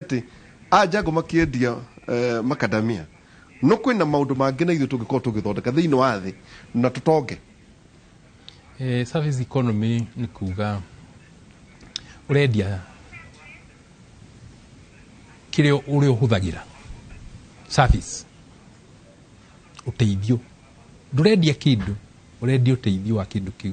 Atĩ anjango makĩendia makadamia, no kwĩna maũndũ mangĩ na ithuĩ tũngĩkorwo tũgĩthondeka thĩinĩ wa thĩ na tũtonge. Service economy nĩ kuga ũrendia kĩrĩa ũrĩa ũhũthagĩra, service, ũteithio. Ndũrendia kĩndũ, ũrendia ũteithio wa kĩndũ kĩu.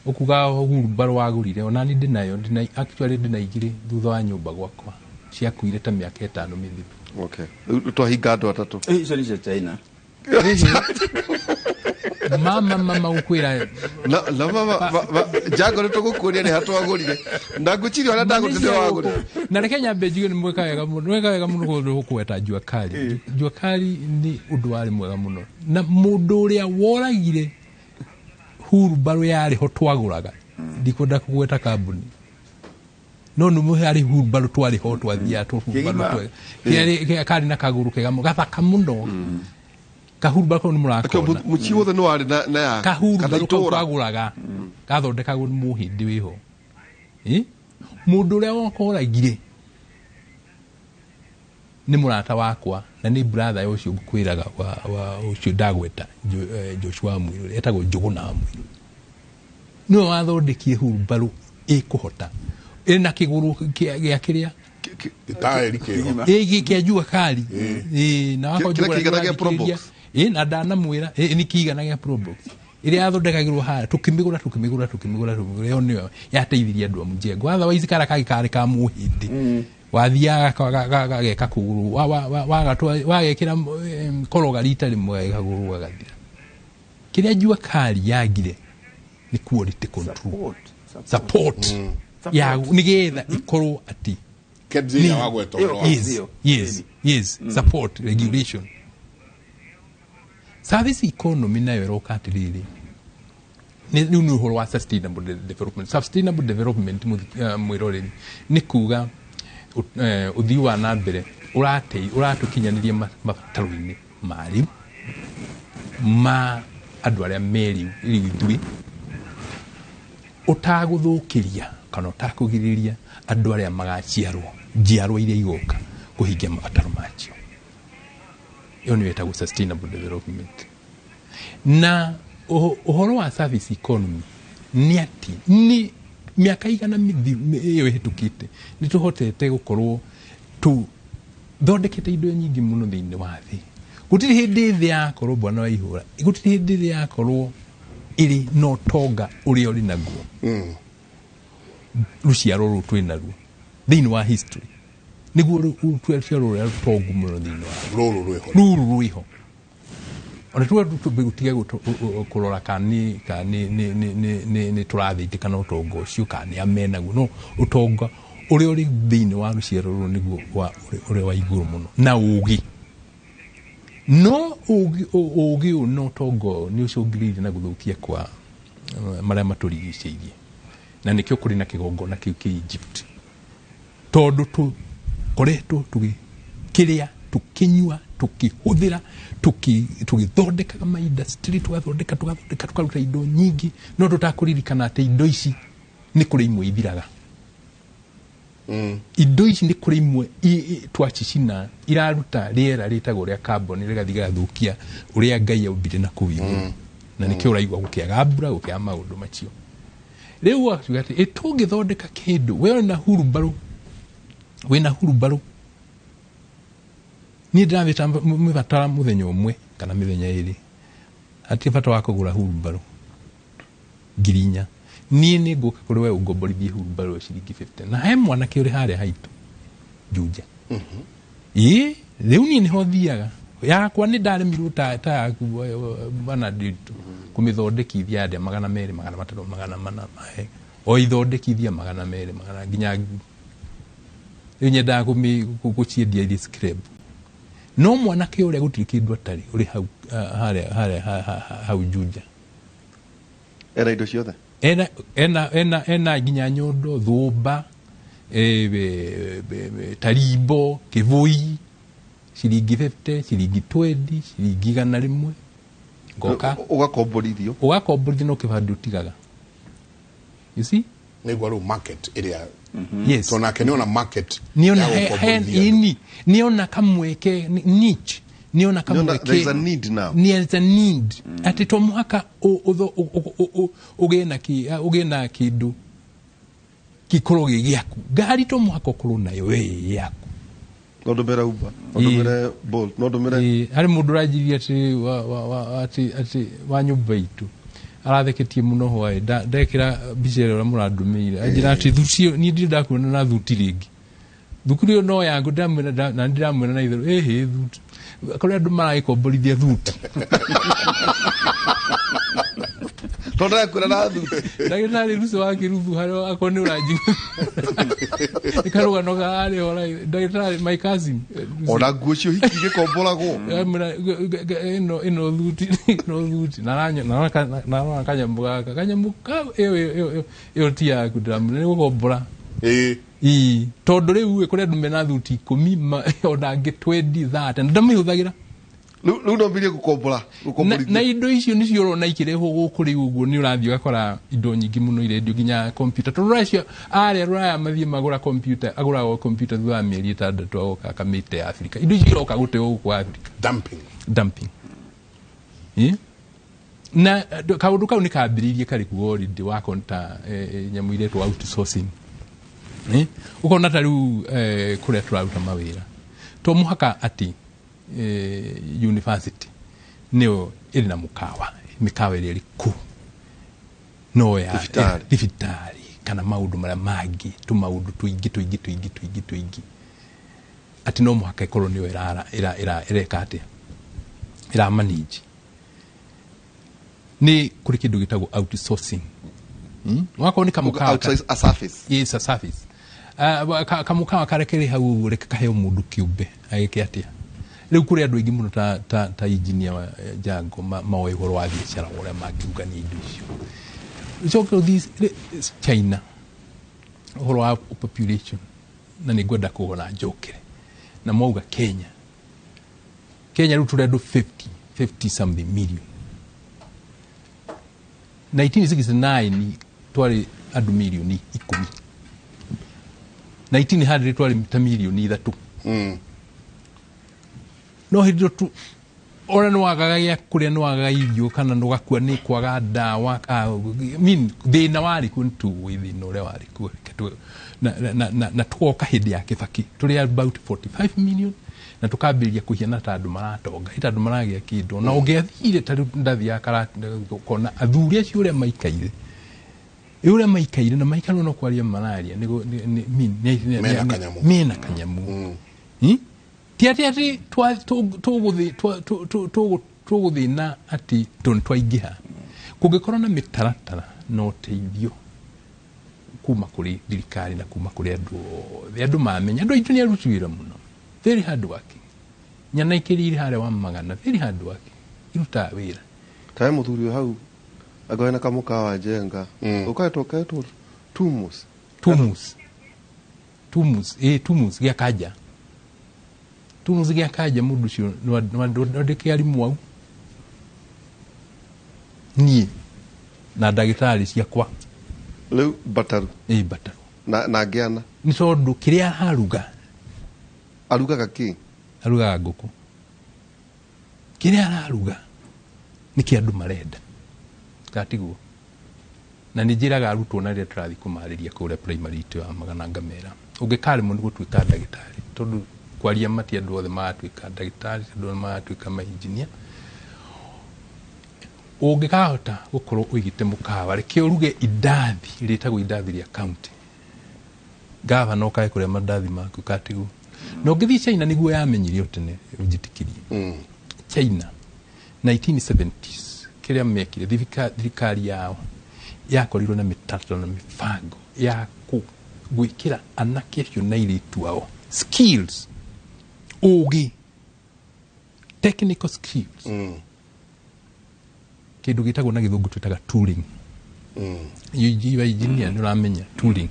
Ũkuga hurumbarũ wagũrire, onani ndĩnayo, ndĩna, actually ndĩna igĩrĩ thutha wa nyũmba gwakwa, ciakuire ta mĩaka 5 mĩthiru. Okay, rĩu twahinga andũ atatũ. Icio nĩ cia China. Mama gũkwĩra. Na mama njango nĩ tũgũkuonia nĩ hatwagũrire na ngwĩciria ũrĩa ndagũrire nĩ wagũrire. Na reke nyambe njuge nĩ mweka wega mũno, mweka wega mũno gũkweta Jua Kali. Jua Kali nĩ ũndũ warĩ mwega mũno, na mũndũ ũrĩa woragire hurumbarũ yarĩ ho twagũraga, ndikwenda kũgweta kambuni, no nĩ harĩ hurumbarũ twarĩ ho twathiaga tũhurumbarũ Kĩgima. Karĩ na kagũrũ kega mũno, gathaka mũno kahurumbarũ kau nĩ mũrakona. Mũciĩ wothe nĩ warĩ na ya kana Kahurumbarũ kau itũũra. Twagũraga gathondekagwo nĩ mũhĩndĩ wĩho. Mũndũ ũrĩa wakoragire nĩ mũrata wakwa na nĩ brother ya ũcio ngũkwĩraga wa ũcio ndagweta, Joshua Mũirũ, etagwo Njũgũna wa Mũirũ, nĩwe wathondekire hurumbarũ ĩkũhota ĩna kĩgũrũ gĩa kĩrĩa Gĩtaĩri kĩho. Ĩ kĩa Jua Kali. Ĩ, na wakorwo Kĩrĩa Njũgũna kĩigana gĩa nĩũrathikĩrĩria. Probox. Ĩ, na ndanamwĩra ĩ, nĩ kĩigana gĩa Probox ĩrĩa yathondekagĩrwo harĩa, tũkĩmĩgũra, tũkĩmĩgũra, tũkĩmĩgũra, tũkĩmĩgũra. Ĩyo nĩyo yateithirie andũ a mũjengo. Otherwise kara kangĩ karĩ ka mũhĩndĩ wathiaga gageka kũgũrũ wagekĩra koroga rita rĩmwe, gageka kũgũrũ gagathira. Kĩrĩa Jua Kali yagire nĩ quality control. Support. Support ya nĩgetha ĩkorwo atĩ KEBS ĩrĩa wagweta ũhoro wayo. Yes. Ndio. Yes, support, regulation. Service economy nayo ĩroka atĩrĩrĩ, rĩu nĩ ũhoro wa sustainable development. Sustainable development, mwĩroreri, nĩ kuga ũthii wa na mbere ũratũkinyanĩria mabataro-inĩ ma rĩu ma andũ arĩa me rĩu rĩu ithuĩ, ũtagũthũkĩria kana ũtakũgirĩrĩria andũ arĩa magaciarwo, njiarwa iria igoka, kũhingia mabataro macio. Ĩyo nĩyo ĩtagwo sustainable development. Na ũhoro wa service economy nĩ atĩ nĩ mĩaka 100 ĩyo ĩhĩtũkĩte, nĩ tũhotete gũkorwo tũthondekete indo nyingĩ mũno thĩinĩ wa thĩ. Gũtirĩ hĩndĩ thĩ yakorwo, bwana wa ihũra, gũtirĩ hĩndĩ thĩ yakorwo ĩrĩ na ũtonga ũrĩa ũrĩ naguo rũciaro rũrũ twĩ naruo thĩinĩ wa history. Nĩguo rũciaro rũrĩa rũtongu mũno thĩinĩ wa Rũrũ rwĩho. Rũrũ rwĩho. Ona tuga tũtige kũrora kana nĩ kana nĩ nĩ nĩ nĩ nĩ nĩ tũrathĩtĩka na ũtonga ũcio, kana nĩ amenaguo, no ũtonga ũrĩa ũrĩ thĩinĩ wa rũciaro rũrũ nĩguo wa ũrĩa wa igũrũ mũno na ũgĩ. No ũgĩ ũyũ na ũtonga ũyũ nĩ ũcũngĩrĩirie na gũthũkia kwa marĩa matũrigicĩirie, na nĩkĩo kũrĩ na kĩgongona kĩu kĩ Egypt, tondũ tũkoretwo tũgĩkĩrĩa, tũkĩnyua, tũkĩhũthĩra, tũgĩthondekaga ma industry, tũgathondeka, tũgathondeka, tũkaruta indo nyingĩ, no tũtakũririkana atĩ indo ici nĩ kũrĩ imwe ithiraga. Indo ici nĩ kũrĩ imwe twacicina iraruta rĩera rĩtagwo rĩa carbon, rĩgathiĩ rĩgathũkia ũrĩa Ngai aumbire na kũu igũrũ, na nĩkĩo ũraigua gũkĩaga mbura, gũkĩaga maũndũ macio. Rĩu wakiuga atĩ ĩ tũngĩthondeka kĩndũ, we wĩna hurumbarũ, wĩna hurumbarũ, niĩ ndĩramĩta mĩbatara mũthenya ũmwe kana mĩthenya 2, hatirĩ bata wa kũgũra hurumbarũ 4,000. Niĩ nĩ ngũka kũrĩ we ũngomborithie hurumbarũ ya ciringi 50, na he mwanake ũrĩ harĩa haitũ Juja. Ĩ rĩu niĩ nĩho thiaga yakwa, nĩ ndaremirwo ta yaku, bwana Ndiritu, kũmĩthondekithia yandĩa 200, 300, 400, mahe o ithondekithia 200, magana nginya rĩu nyendaga gũciendia irĩ scrap. No mwanake ũrĩa gũtirĩ kĩndũ atarĩ, ũrĩ hau harĩa hau Juja. Ena indo ciothe. Ena nginya nyondo, thũmba, tarimbo, kĩbũi, ciringi 50, ciringi 20, ciringi 100, ngoka. Ũgakomborithio. Ũgakomborithio, no kĩbandĩ ũtigaga. You see? Nĩguo rĩu market ĩrĩa Yes. to nake nĩona market Niona ya gũkomborithia andũ. Ini niona kamweke niche, niona kamweke. There is a need now. There is a need atĩ to mũhaka ũgĩe na ũgĩe na kĩndũ gĩkorwo gĩ gĩaku. Ngari to mũhaka ũkorwo nayo ĩ yaku. No ndũmĩre Uber, no ndũmĩre Bolt, no ndũmĩre. Harĩ mũndũ ũranjirie atĩ atĩ wa nyũmba itũ aratheketie mũno hwaĩ ndekĩra mbica ĩrĩa ũrĩa mũrandũmĩire, anjĩra atĩ thuti ĩyo niĩ ndirĩ ndakuona na thuti rĩngĩ, thukuru ĩyo no yangu. Ndĩramwĩra na ndĩramwĩra na itherũ ĩhĩ thuti kũrĩa andũ maragĩkomborithia thuti. Tondũ ndĩrakwĩra na thuti. Ndagĩtarĩ Ruco wa Kĩruthu harĩa akorwo nĩ ũranjigua nĩ karũgano kararĩ ho, ndagĩtarĩ my cousin. Ona nguo cio hiki igĩkomboragwo. Ĩno thuti, ĩno thuti narona kanyamũ gaka, kanyamũ kau, ĩyo ĩyo ti yaku, ndĩramwĩra nĩ gũkombora. Ĩĩ, tondũ rĩu kũrĩ andũ mena thuti 10 ona angĩ 20 30 na ndamĩhũthagĩra. Rĩu no mbirie gũkombora. Na indo icio nĩcio ũrona ikĩrehwo gũkũ rĩu ũguo nĩ ũrathiĩ ũgakora indo nyingĩ mũno irendio nginya kompiuta, tondũ acio arĩa rũraya mathiĩ magũra kompiuta, agũraga kompiuta thutha wa mĩeri 6 agoka akamĩte Afrika. Indo icio iroka gũteo gũkũ Afrika. Dumping. Na kaũndũ kau nĩ kambĩrĩirie karĩ kuo already wa konta nyamũ iretwo outsourcing. Ũkona ta rĩu kũrĩa tũraruta mawĩra to mũhaka atĩ university nĩyo ĩrĩ na mũkawa, mĩkawa ĩrĩa ĩrĩ kũu no ya thibitarĩ kana maũndũ marĩa mangĩ, tũmaũndũ tũingĩ tũingĩ tũingĩ tũingĩ tũingĩ, atĩ no mũhaka ĩkorwo nĩyo ĩreka atĩa, ĩramanage. Nĩ kũrĩ kĩndũ gĩtagwo outsourcing. Wakorwo nĩ kamũkawa a service. Yes, a service. Kamũkawa karĩa kĩrĩ hau reke kaheo mũndũ kĩũmbe agĩke atĩa. Rĩu kũrĩ andũ aingĩ mũno ta engineer wa Jango maoĩ ũhoro wa biacara ũrĩa mangĩungania indo icio. Ũcoke ũthiĩ China ũhoro wa population, na nĩ ngwenda kũhora njokere na mwauga Kenya. Kenya rĩu tũrĩ andũ 50 something million. 1969 twarĩ andũ mirioni 10. 1900 twarĩ ta mirioni 3. No hĩndĩ tu ona nĩ wagaga gĩa kũrĩa, nĩ wagaga irio kana nĩ ũgakua nĩ kwaga ndawa, mean thĩna warĩ kuo, nĩ tũĩ thĩna ũrĩa warĩ kuo. Na tũgoka hĩndĩ ya Kibaki tũrĩ about 45 million na tũkambĩrĩria kũhiana ta andũ maratonga, ta andũ maragĩa kĩndũ. Na ũngĩathire ta rĩu ndathiaga ũkona athuri acio ũrĩa maikaire, ũrĩa maikaire na maikarwo no kwaria mararia mena kanyamũ. Ti atĩ atĩ tũgũthĩna atĩ tondũ twaingĩha. Kũngĩkorwo na mĩtaratara na ũteithio kuma kũrĩ thirikari na kuma kũrĩ andũ othe, andũ mamenya, andũ aitũ nĩ aruti wĩra mũno, very hard working. Nyana ikĩrĩire harĩa wa magana, very hard working, irutaga wĩra. Tawe mũthuri hau agoe na kamũkawa Njenga, ũkaetwo Tumus. Tumus. Tumus, Tumus gĩa Kanja. Tumus gĩa Kanja mũndũ ũcio nĩwandĩke arimũ au. Niĩ na ndagĩtarĩ ciakwa. Rĩu Bataru. Bataru. Na ngĩana. Nĩ tondũ kĩrĩa araruga. Arugaga kĩ? Arugaga ngũkũ. Kĩrĩa araruga nĩkĩo andũ marenda. Gatiguo. Na nĩ njĩraga arutwo na rĩrĩa tũrathiĩ kũmarĩria kũrĩa primary itũ ya Magana ngamera. Ũngĩkaremwo nĩ gũtuĩka ndagĩtarĩ, tondũ kwaria mati andũ othe magatuĩka ndagĩtarĩ, andũ othe magatuĩka mainjinia. Ũngĩkahota gũkorwo ũigĩte mũkawa, reke ũruge indathi rĩtagwo indathi rĩa county. Gavana ũkae kũrĩa mandathi maku katiguo. Na ũngĩthiĩ China nĩguo yamenyirio tene ũnjĩtĩkĩrie. China 1970s kĩrĩa mekire thirikari yao yakorirwo na mĩtaratara na mĩbango ya gwĩkĩra anake acio na airĩtu ao skills, ũgĩ, technical skills. Kĩndũ gĩtagwo na gĩthũngũ twĩtaga tooling. Iwa engineer nĩ ũramenya tooling.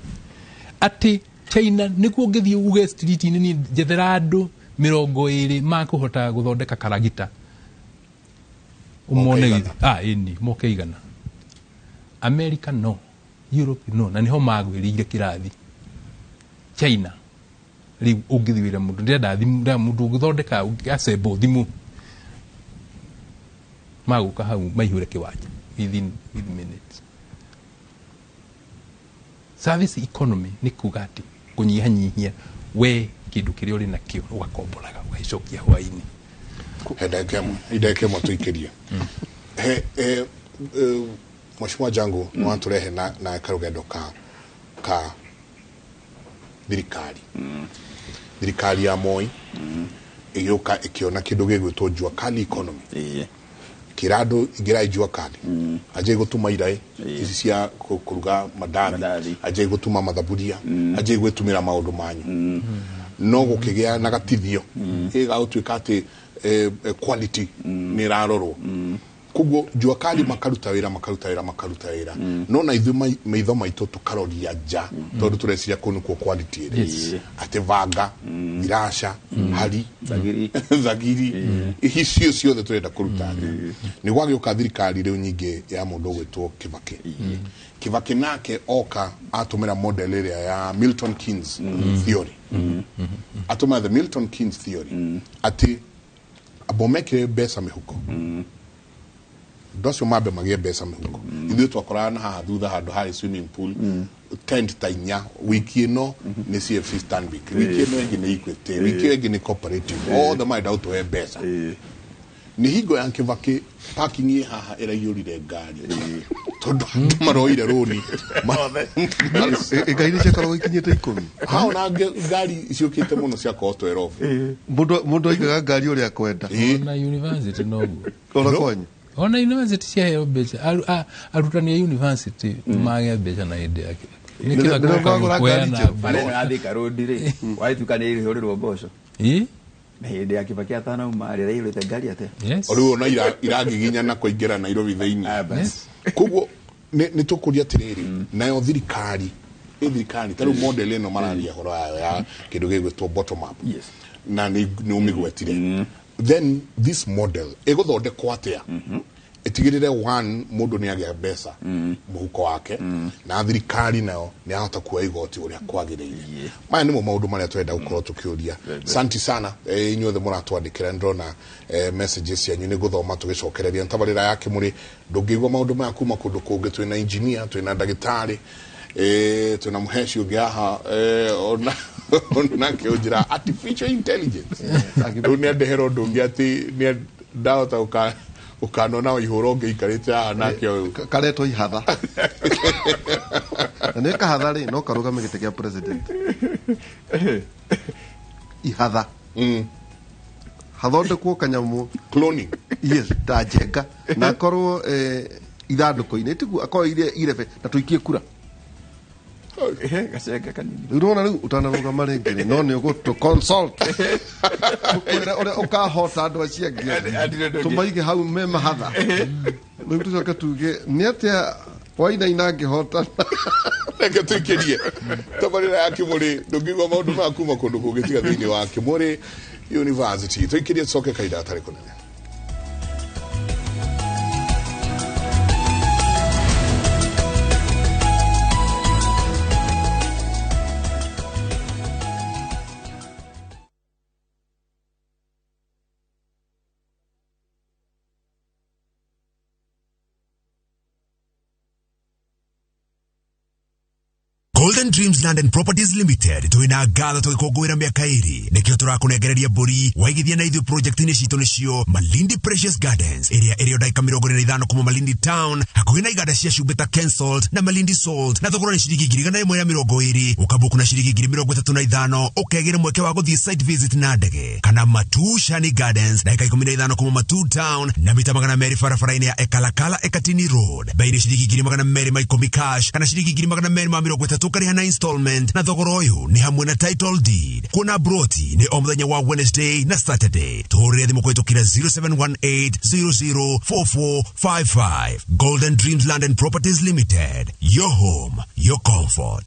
Atĩ China nĩkuo ũngĩthiĩ uge street-inĩ niĩ njethera andũ 20 makũhota gũthondeka karagita. Ũmone ĩni moke igana. America no. Europe no na niho magwĩrĩire kĩrathi China rĩu ũngĩthiĩ wĩra mũndũ ndĩrenda thimũ ndĩrenda mũndũ ũngĩthondeka assemble thimũ magũka hau maihũre kĩwanja within minutes. Service economy nĩ kuga atĩ kũnyihanyihia we kĩndũ kĩrĩa ũrĩ nakĩo ũgakomboraga ũgagĩcokia hwainĩ. Ndagĩka ĩmwe tũikĩrie. He Mheshimiwa Jangu nĩ watũrehe na karũgendo ka thirikari. Thirikari ya Moi ĩgĩũka ĩkĩona kĩndũ gĩgwĩtwo jua kali economy. Kĩra andũ ingĩrai jua kali anjai gũtuma iraĩ ici cia kũruga mandathi, anjai gũtuma mathaburia, anjai gwĩtumĩra maũndũ manyu. No gũkĩgĩa na gatithio ĩgagũtuĩka atĩ quality nĩ ĩrarorwo. Koguo jua kali makaruta wĩra makaruta wĩra makaruta wĩra, no na ithuĩ maitho maitũ tũkaroria nja tondũ tũreciria kũu nĩkuo quality ĩrĩ, atĩ vanga, iraca, hari, thagiri, icio ciothe tũrenda kũruta nja. Nĩ gwagĩũka thirikari rĩu nyingĩ ya mũndũ ũgwĩtwo Kibaki. Kibaki nake oka atũmĩra model ĩrĩa ya Milton Keynes theory. Atũmĩra the Milton Keynes theory atĩ abo mekĩre mbeca mĩhuko, andũ acio mambe magĩe mbeca mĩhuko. Ithuĩ twakoraga na haha thutha handũ harĩ swimming pool tent ta inya, wiki ĩno nĩ CFC Stanbic, wiki ĩno ĩngĩ nĩ Equity, wiki ĩyo ĩngĩ nĩ Cooperative, othe marenda gũtũhe mbeca. Nĩ hingo ya Kibaki parking ĩ haha ĩraiyũrire ngari tondũ andũ maroire rũni. Ngari ciakoragwo ikinyĩte 10. Ha ona ngari ciũkĩte mũno ciakorwo 12. Mũndũ aigaga ngari ũrĩa akwenda. Ona university noguo. Ona kwanyu. Ona university ciaheo mbeca, arutani a university magĩa mbeca na hĩndĩ ya Kibaki. Nĩ Kibaki Nĩmagũra ngari njerũ. Barĩa ya Thika Road rĩ, wagĩtuĩka nĩ ĩihũrĩrwo mboco. Na hĩndĩ ya Kibaki atanauma rĩ, araihũrĩte ngari atĩa? Rĩu ona iragiginyana kũingĩra Nairobi thĩinĩ. Koguo nĩ tũkũria atĩrĩrĩ, nayo thirikari ĩ thirikari ta rĩu model ĩno mararia ũhoro wayo ya kĩndũ gĩgwĩtwo bottom up, na nĩ ũmĩgwetire. Then this model ĩgũthondekwo atĩa ĩtigĩrĩre one mũndũ nĩ agĩa mbeca mũhuko wake, na thirikari nayo nĩ yahota kuoya igoti ũrĩa kwagĩrĩire. Maya nĩmo maũndũ marĩa tũrenda gũkorwo tũkĩũria. Santi sana inyuothe mũratwandĩkĩra, ndĩrona messages cianyu nĩ gũthoma tũgĩcokereria tabarĩra ya Kĩmũrĩ. Ndũngĩigua maũndũ maya kuma kũndũ kũngĩ. Twĩna engineer, twĩna ndagĩtarĩ, twĩna mũheci ũngĩ haha onake ũnjĩra artificial intelligence. Rĩu nĩ andehera ũndũ ũngĩ atĩ nĩ ndahota ũkanona waihũra ũngĩ ikarĩte haha nake ũyũ karetwo ihatha. Na nĩ kahatha rĩ, no karũgame gĩtĩ kĩa president. Ihatha hathondekwo kanyamũ cloning, yes, ta njenga, na akorwo ithandũkũ-inĩ tiguo, akorwo irebe na tũikie kura. Gacenga kanini. Rĩu nĩwona rĩu ũtanarũgama rĩngĩ rĩ, no nĩ ũgũtũ consult tũkwĩre ũrĩa ũkahota andũ acio angĩ, tũmaige hau me mahatha. Rĩu tũcoke tuge nĩ atĩa Wainaina angĩhotana. Reke tũikĩrie tabarĩra ya Kĩmũrĩ. Ndũngĩigua maũndũ maya kuma kũndũ kũngĩ tiga thĩinĩ wa Kĩmũrĩ University. Tũikĩrie tũcoke kahinda gatarĩ kũnene. Golden Dreams Land and Properties Limited twina ngatho tũgĩkũngũĩra mĩaka ĩrĩ, nĩkĩo tũrakũnengereria mbũri waigithia na ithuĩ project-inĩ citũ nĩcio Malindi Precious Gardens ĩrĩa ĩrĩ o ndagĩka 45 kuma Malindi Town, hakuhĩ na iganda cia cumbĩ ta Kensalt na Malindi Salt, na thogora nĩ ciringi 120,000 ũkabuku na ciringi 35,000 ũkegĩra mweke wa gũthiĩ site visit na ndege, kana Matu Shani Gardens ndagĩka 15 kuma Matu Town na mita 200 barabara-inĩ ya Ekalakala Ekatini Road, bei nĩ ciringi 210,000 cash kana ciringi 230,000 ũkarĩha na installment, na thogora ũyũ nĩ hamwe na title deed. Kuona broti nĩ o mũthenya wa Wednesday na Saturday. Tũhũrĩre thimũ kũhĩtũkĩra 0718004455. Golden Dreams Land and Properties Limited, your home, your comfort.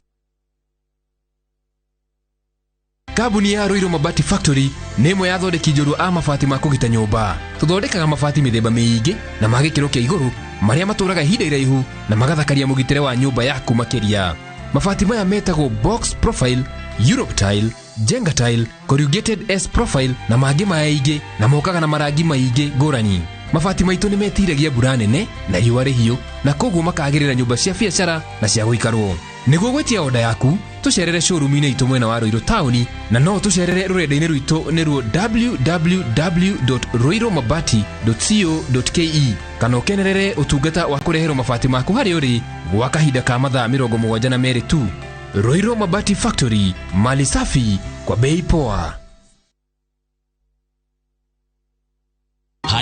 Kambuni ya Ruiru Mabati Factory nĩ ĩmwe ya athondeki njorua a mabati ma kũgita nyũmba. Tũthondekaga mabati mĩthemba mĩingĩ na ma gĩkĩro kĩa igũrũ marĩa matũraga ihinda iraihu na magathakaria mũgitĩre wa nyũmba yaku makĩria. Mabati maya metagwo box profile, Europe tile, Jenga tile, corrugated S profile na mangĩ maingĩ, na mokaga na marangi maingĩ ngũrani. Mabati maitũ nĩ metiragia mbura nene na riũa rĩhiũ, na koguo makagĩrĩra nyũmba cia biacara na cia gũikarwo. Nĩguo gwĩtia oda yaku, tũcerere showroom-inĩ itũ mwena wa Ruiru taũni, na no tũcerere rũrenda-inĩ rwitũ nĩruo www.ruirumabati.co.ke, kana ũkenerere ũtungata wa kũreherwo mabati maku harĩa ũrĩ gwa kahinda ka mathaa 72 tu. Ruiru Mabati Factory, mali safi kwa bei poa.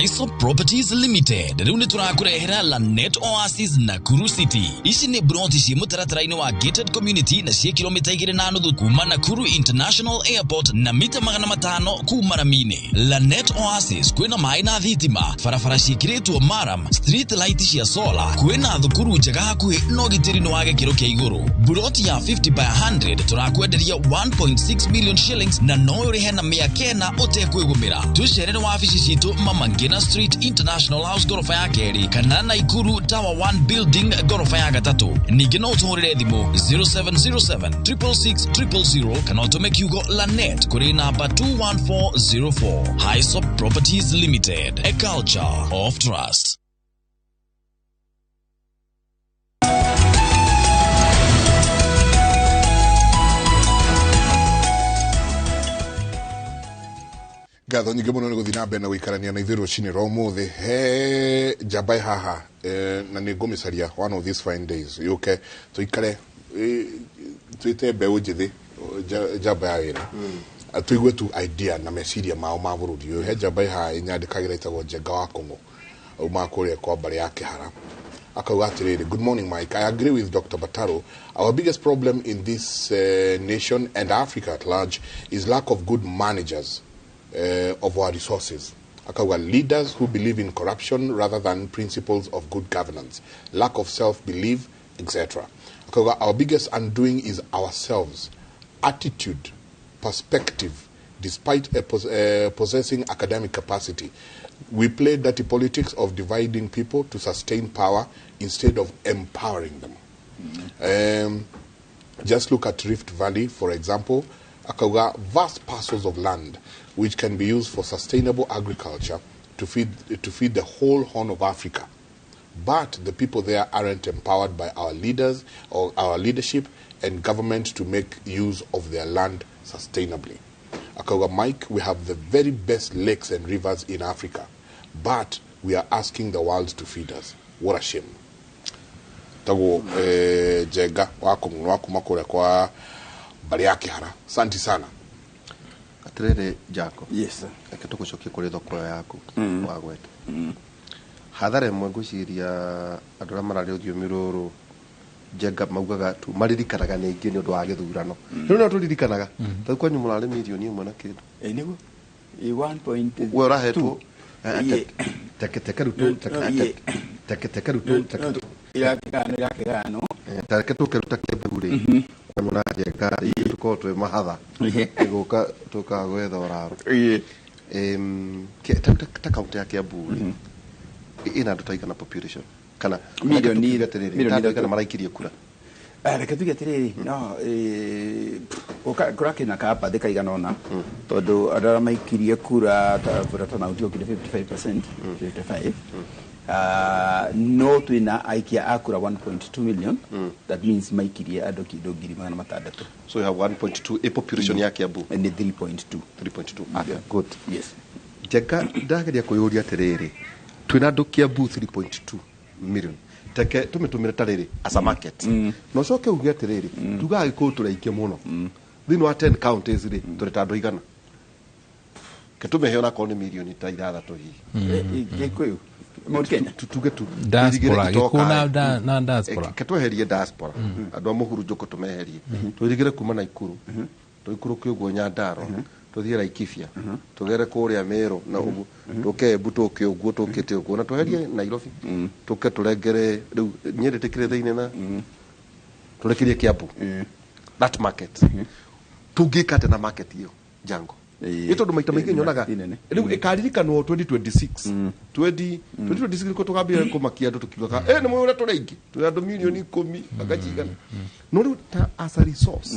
Hisop Properties Limited rĩu nĩ tũrakũrehera Lanet Oasis Nakuru City. Ici nĩ broti ciĩ mũtaratara-inĩ wa gated community na ciĩ kilomita 2.5 kuma Nakuru International Airport na mita 500 kuma rami-inĩ. Lanet Oasis kwĩna maĩ na thitima, barabara ciĩkĩrĩtwo maram, street light cia solar, kwĩna thukuru njega hakuhĩ na ũgitĩri nĩ wa gĩkĩro kĩa igũrũ. Broti ya 50 by 100 tũrakwenderia 1.6 million shillings na no ũrĩhe na 900 ũtekwĩgũmĩra. Tũcerere wabici citũ Mama Ngina Street International House gorofa ya kerĩ kana Nakuru Tower 1 Building gorofa ya gatatũ. Ningĩ no ũtũhũrĩre thimũ 0707 666 000 kana ũtũme kiugo Lanet kũrĩ namba 21404. Hisop Properties Limited, a culture of trust. Ngatho nyingĩ mũno nĩ gũthiĩ na mbere na gũikarania na ithuĩ rũcinĩ rwa ũmũthĩ. He njamba haha na nĩ ngũmĩcaria one of these fine days yũke tũikare twĩte mbeũ njĩthĩ njamba ya wĩra, tũigue tu idea na meciria mao ma bũrũri ũyũ. He njamba haha ĩnyandĩkagĩra ĩtagwo Njenga wa Kũng'ũ, umaga kũrĩa kwa mbarĩ ya Kĩhara. Akauga atĩrĩrĩ, good morning Mike, I agree with Dr. Bataro. Our biggest problem in this nation and Africa at large is lack of good managers of our resources. Akauga leaders who believe in corruption rather than principles of good governance, lack of self-belief, etc. Akauga our biggest undoing is ourselves, attitude, perspective, despite possessing academic capacity. We play dirty politics of dividing people to sustain power instead of empowering them. Just look at Rift Valley, for example. Akauga vast parcels of land which can be used for sustainable agriculture to feed the whole Horn of Africa. But the people there aren't empowered by our leaders or our leadership and government to make use of their land sustainably. Akauga Mike, we have the very best lakes and rivers in Africa, but we are asking the world to feed us. What a shame. Tago Jenga wako makore kwa bari ya Kihara. Asante sana. Atiriri Jako. Yes sir. Reke tũgũcokie kũrĩ thoko yaku wagweta. Hathara ĩmwe ngwĩciria andũ arĩa mararia rũthiomi rũrũ Njenga maugaga tu maririkanaga nĩ aingĩ nĩ ũndũ wa gĩthurano. Rĩu no tũririkanaga. Tondũ kwanyu mũrarĩ mirioni ĩmwe na kĩndũ. Ĩ nĩguo. Ĩ 1.2. We ũrahetwo teke teke rĩu teke teke rĩu irakĩgano. Tareke tũkĩruta Kĩambu rĩ. Kwanyu na Njenga tũkorwo twĩ mahatha. Ĩgũka tũkaga gwetha ũraro. Ta kaunti ya Kĩambu rĩ ĩna andũ ta igana population kana milioni igana maraikirie kura. Reke tuge atĩrĩrĩ, no kũrakĩna kabathĩ kaigana ũna tondũ andũ arĩa maikirie kura ta turnout yokire 55%, 55. No twina aikia a kura 1.2 million. That means maikirie andũ kĩndũ 600,000. So you have 1.2 a population ya Kiambu ni 3.2. 3.2. Okay, good. Yes. Njenga ndageria kwĩyũria atĩrĩrĩ, twina andũ Kiambu 3.2 million, teke tũmĩtũmĩre ta rĩrĩ as a market. No coke uge atĩrĩrĩ, tugaga Gĩkũyũ tũrĩ aingĩ mũno thĩinĩ wa 10 counties rĩ, tũrĩ ta andũ igana. Ke tũmehe onakorwo nĩ mirioni ta ithathatũ hihi. Gĩkũyũ Mount Kenya tuge tu diaspora Gĩkũyũ na diaspora. Ke tweherie diaspora andũ a mũhurunjũko tũmeherie, twĩrigĩre kuma Naikuru, tũikũrũke ũguo Nyandarua, tũthiĩ Laikipia, tũgere kũrĩa Meru na ũguo, tũke Embu tũke ũguo tũkĩte ũguo, na tweherie Nairobi, tũke tũrengere rĩu Nyeri tĩkĩrĩ thĩinĩ na tũrekerie Kiambu. That market tũngĩka atĩa na market ĩyo Jango? Nĩ tondũ maita maingĩ nyonaga Inene. rĩu ĩkaririkanwo 2026 20 2026 nĩkuo tũkambia kũmakia andũ tũkiugaga eh nĩ mũĩ ũrĩa tũrĩ aingĩ tũrĩ andũ milioni 10 agacigana. No rĩu ta as a resource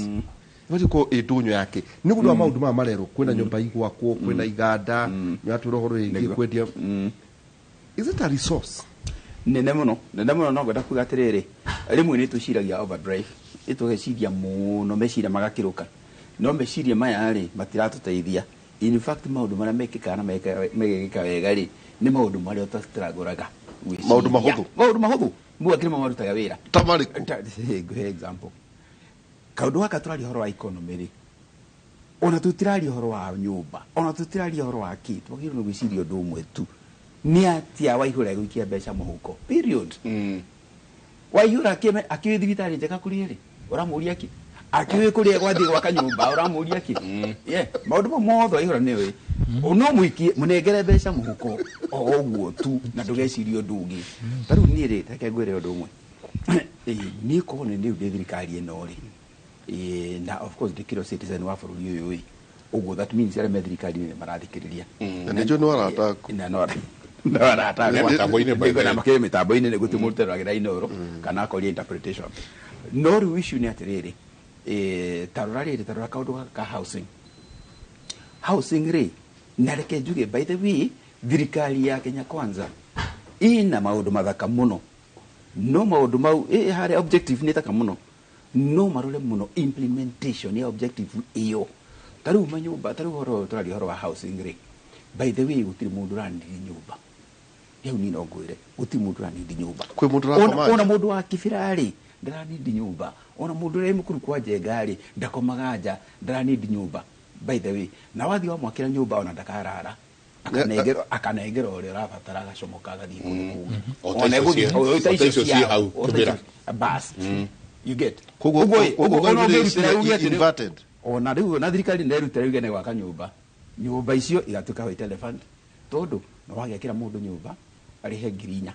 ĩbatiĩ gũkorwo ĩ ndũnyũ yake nĩ ũndũ wa maũndũ maya marerwo kwĩna nyũmba igwakwo, kwĩna iganda, nĩwatwĩra ũhoro wĩgiĩ kwendia. Is it a resource? Nene muno, nene muno. No ngwenda kuga atiriri, rimwe ni twiciragia overdrive, itugeciria muno, meciria magakiruka, no meciria maya ri matiratuteithia. In fact, maundu maria mekikaga na megekeka wega ri ni maundu maria tũtiragũraga gwĩciria. Maũndũ mahũthũ. Maundu mahũthũ muga kĩrĩ marutaga wĩra. Ta marĩkũ? Ngũhe example. Kaundu gaka tũraria ũhoro wa economy rĩ, ona tũtiraria ũhoro wa nyũmba, ona tũtiraria ũhoro wa kĩ, twagĩrĩirwo nĩ gwĩciria ũndũ ũmwe tu, nĩ atĩa Waihũra egũikia mbeca mũhuko, period. Waihũra akĩũĩ thibitarĩ njega kũrĩa rĩ, ũramũria kĩ? Akĩũĩ kũrĩa gwathiĩ gwaka nyũmba, ũramũria kĩ? Yeah, maũndũ mau mothe Waihũra nĩoĩ. No mũikie mũnengere mbeca mũhuko o ũguo tu na ndũgecirie ũndũ ũngĩ. Ta rĩu niĩ rĩ, reke ngwĩre ũndũ ũmwe. Niĩ korwo nĩ rĩu ndĩ thirikari ĩno rĩ, na of course ndĩkĩrĩ o citizen wa bũrũri ũyũ ĩ, ũguo that means arĩa me thirikari-inĩ nĩ marathikĩrĩria. Na nĩ njũĩ nĩ arata aku. Na no no arata Nĩ mĩtambo-inĩ, by the way. Na makĩrĩ mĩtambo-inĩ nĩguo tũmũteragĩra Inooro kana akoria interpretation. No rĩu issue nĩ atĩrĩrĩ, tarora rĩrĩ, tarora kaũndũ gaka ka housing. Housing rĩ, na reke njuge, by the way, thirikari ya Kenya Kwanza ina maũndũ mathaka mũno, no maũndũ mau harĩa objective nĩ thaka mũno, no marore mũno implementation ya objective ĩyo. Ta rĩu manyũmba, ta rĩu ũhoro ũyũ tũraria ũhoro wa housing rĩ, by the way, gũtirĩ mũndũ ũranindi nyũmba. Rĩu niĩ no ngwĩre gũtirĩ mũndũ ũranindi nyũmba. Kwĩ mũndũ ũrakoma Ona nja? Mũndũ wa Kibera rĩ, ndaranindi nyũmba. Ona mũndũ ũrĩa wĩ mũkuru kwa Njenga rĩ, ndakomaga nja, ndaranindi nyũmba, by the way. Na wathiĩ wamwakĩra nyũmba, ona ndakarara, akanengera ũrĩa ũrabatara, agacomoka agathiĩ kũndũ kũngĩ. O ta Ona icio o ta o ta icio icio ciĩ hau o ta Kĩbĩra. Bas, you get. Koguo- Ũguo koguo ona ũngĩrutĩra ũngĩrutĩra uge atĩ inverted. Ona rĩu ona thirikari nderutĩra yuge nĩ gwaka nyũmba, nyũmba icio igatuĩka white elephant, tondũ no wagĩakĩra mũndũ nyũmba arĩhe 4,000,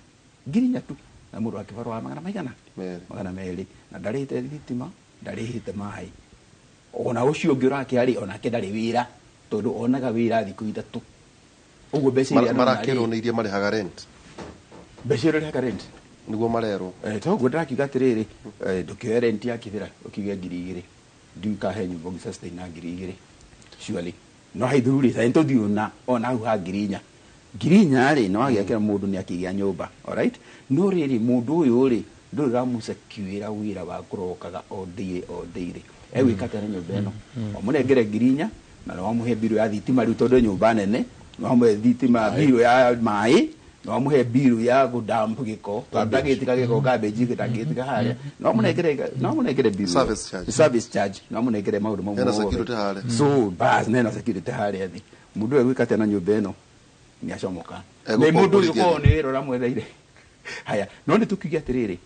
4,000 tu, na mũndũ akĩbarũa wa magana maigana? Merĩ. 200, na ndarĩhĩte thitima, ndarĩhĩte maĩ. Ona ũcio ũngĩ ũrakĩa rĩ, onake ndarĩ wĩra, tondũ onaga wĩra thikũ 3 ũguo. Mbeca iria arona rĩ, Marakĩrwo nĩ iria marĩhaga rent. Mbeca iria ũrĩhaga rent. Nĩguo marerwo. Toguo ndĩrakiuga atĩrĩrĩ, ndũkĩoe rent ya Kibera ũkiuge 2,000, ndiũkahe nyũmba ũngĩ sustain na 2,000 surely. No haithuru rĩ, ta tũthiĩ ona hau ha 4,000, 4,000 rĩ, no wagĩakĩra mũndũ nĩ akĩgĩa nyũmba, alright. No rĩrĩ, mũndũ ũyũ rĩ, ndũrĩ ũramũsecuĩra wĩra wa kũrokaga o daily, o daily. Egwĩka atĩa na nyũmba ĩno? Wamũnengere 4,000 na nĩ wamũhe mbirũ ya thitima rĩu, tondũ nyũmba nene, nĩ wamũhe thitima, mbirũ ya maĩ, nĩ wamũhe mbirũ ya gũdamp gĩko, tondũ ndangĩtika gĩko, garbage ndangĩtika harĩa, nĩ wamũnengere mbirũ Service charge. Service charge, nĩ wamũnengere maũndũ mau Hena mothe. security harĩa. So bas, nena security harĩa thĩ. Mũndũ ũyũ egwĩka atĩa na nyũmba ĩno? Nĩ acomoka. Egũkomborithia Nĩ mũndũ ũyũ thĩ. korwo nĩ wĩra ũramwetheire. Haya, no nĩ tũkiuge atĩrĩrĩ,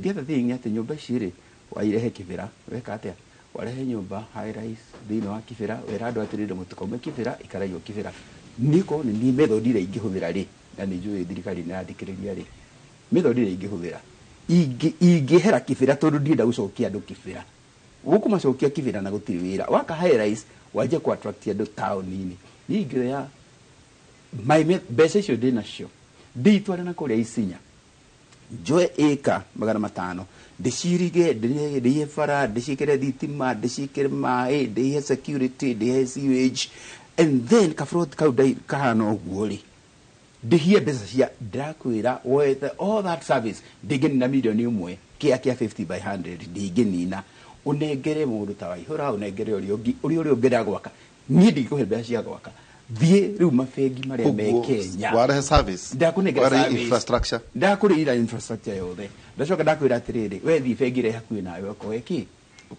the other thing nĩ atĩ nyũmba ici rĩ, wairehe Kibera, weka atĩa? Warehe nyũmba high rise thĩinĩ wa Kibera, wera andũ atĩrĩrĩ, mũtikaume Kibera, ikarai o Kibera. Niĩ korwo nĩ niĩ, method ĩrĩa ingĩhũthĩra rĩ, na nĩ njũĩ thirikari nĩ ĩrathikĩrĩria rĩ, method ĩrĩa ingĩhũthĩra, ingĩehera Kibera, tondũ ndienda gũcokia andũ Kibera. Gũkũmacokia Kibera na gũtirĩ wĩra. Waka high rise, wanjie kũ attract andũ taũni-inĩ. Niĩ ingĩoya mbeca icio ndĩ nacio, ndĩitware na kũrĩa Isinya, njoe ĩka 500, ndĩcirige, ndĩihe bara, ndĩciĩkĩre thitima, ndĩciĩkĩre maĩ, ndĩihe security, ndĩihe sewage, and then kabroti kau kahana ũguo rĩ, ndĩhie mbeca cia ndĩrakwĩra woete all that service, ndĩngĩnina mirioni 1 kĩa kĩa 50 by 100, ndĩngĩnina. Ũnengere mũndũ ta Waihũra, ũnengere ũrĩa ũngĩ, ũrĩa ũngĩenda gwaka. Niĩ ndingĩkũhe mbeca cia gwaka. Thiĩ rĩu mabengi marĩa me Koguo, Kenya. warehe service, Ndakũnengera warehe service. infrastructure. Ndakũrĩhĩra infrastructure yothe, ndacoka ndakwĩra atĩrĩrĩ, we thiĩ bengi ĩrĩa hakuhĩ nawe, ũkoe kĩ?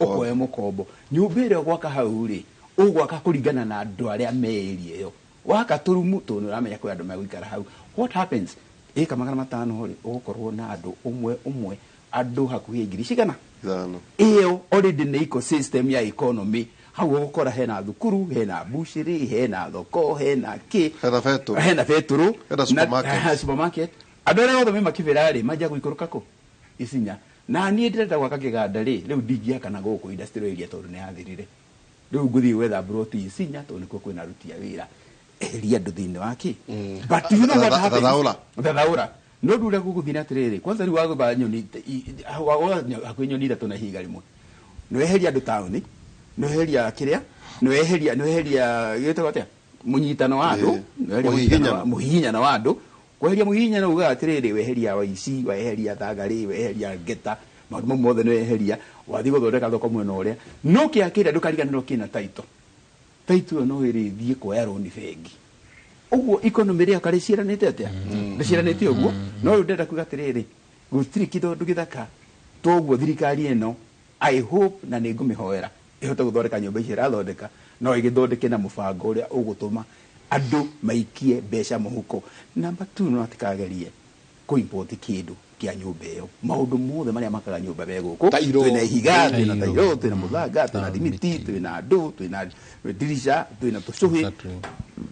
Ũkoe mũkombo. Nyũmba ĩrĩa ũgwaka hau rĩ, ũgwaka kũringana na andũ arĩa me area ĩyo. Waka tũrumu, tondũ nĩ ũramenya kwĩ andũ megũikara hau. What happens, ĩka 500 rĩ, ũgũkorwo na andũ ũmwe ũmwe, andũ hakuhĩ ngiri cigana? 5. Ĩyo already nĩ ecosystem ya economy. Hau ũgũkora hena thukuru, hena bushiri, hena thoko, hena kĩ. Hena betũrũ. Hena betũrũ. Hena supermarket. Na supermarket. Andũ arĩa othe mauma Kibera rĩ, manjia gũikũrũka kũ Isinya. Na niĩ ndĩrenda gwaka kĩganda rĩ, rĩu ndingĩaka na gũkũ industrial area tondũ nĩ yathirire. Rĩu ngũthiĩ gwetha mburoti Isinya tondũ nĩkuo kwĩna aruti a wĩra. Eheria andũ thĩinĩ wa kĩ. But you know what happens? Thathaũra. Thathaũra. No ũndũ ũrĩa gũgũthiĩ na atĩrĩrĩ, kwanza rĩu wagũtha nyoni wagũtha hakuhĩ nyoni ithatũ na ihiga rĩmwe. Nĩweheria andũ taũni, nĩweheria kĩrĩa, nĩweheria gĩtagwo atĩa? Mũnyitano wa andũ, nĩweheria Mũhihinyano. mũhihinyano wa andũ. Kweheria mũhihinyano ugaga atĩrĩrĩ, weheria waici, weheria thangarĩ, weheria ngeta, maũndũ mau mothe nĩweheria, wathiĩ gũthondeka thoko mwena ũrĩa. No kĩa kĩrĩa ndũkariganĩrwo kĩna title. Title ĩyo no ĩrĩthiĩ kuoya rũni bengi. Ũguo economy ĩrĩa karĩ ciĩranĩte atĩa? Ndĩciĩranĩte ũguo. No rĩu ndĩrenda kuga atĩrĩrĩ, gũtirĩ kĩndũ gĩthaka toguo thirikari ĩno, I hope na nĩ ngũmĩhoera ĩhote gũthondeka nyũmba icio ĩrathondeka, no ĩgĩthondeke na mũbango ũrĩa ũgũtũma andũ maikie mbeca mũhuko. Number 2, no atikagerie kũ-import kĩndũ kĩa nyũmba ĩyo. Maũndũ mothe marĩa makaga nyũmba me gũkũ. Tairo. Twĩna ihiga, twĩna Tairo. tairo, twĩna mũthanga, twĩna thimiti, twĩna andũ, twĩna ndirica, twĩna tũcũhĩ.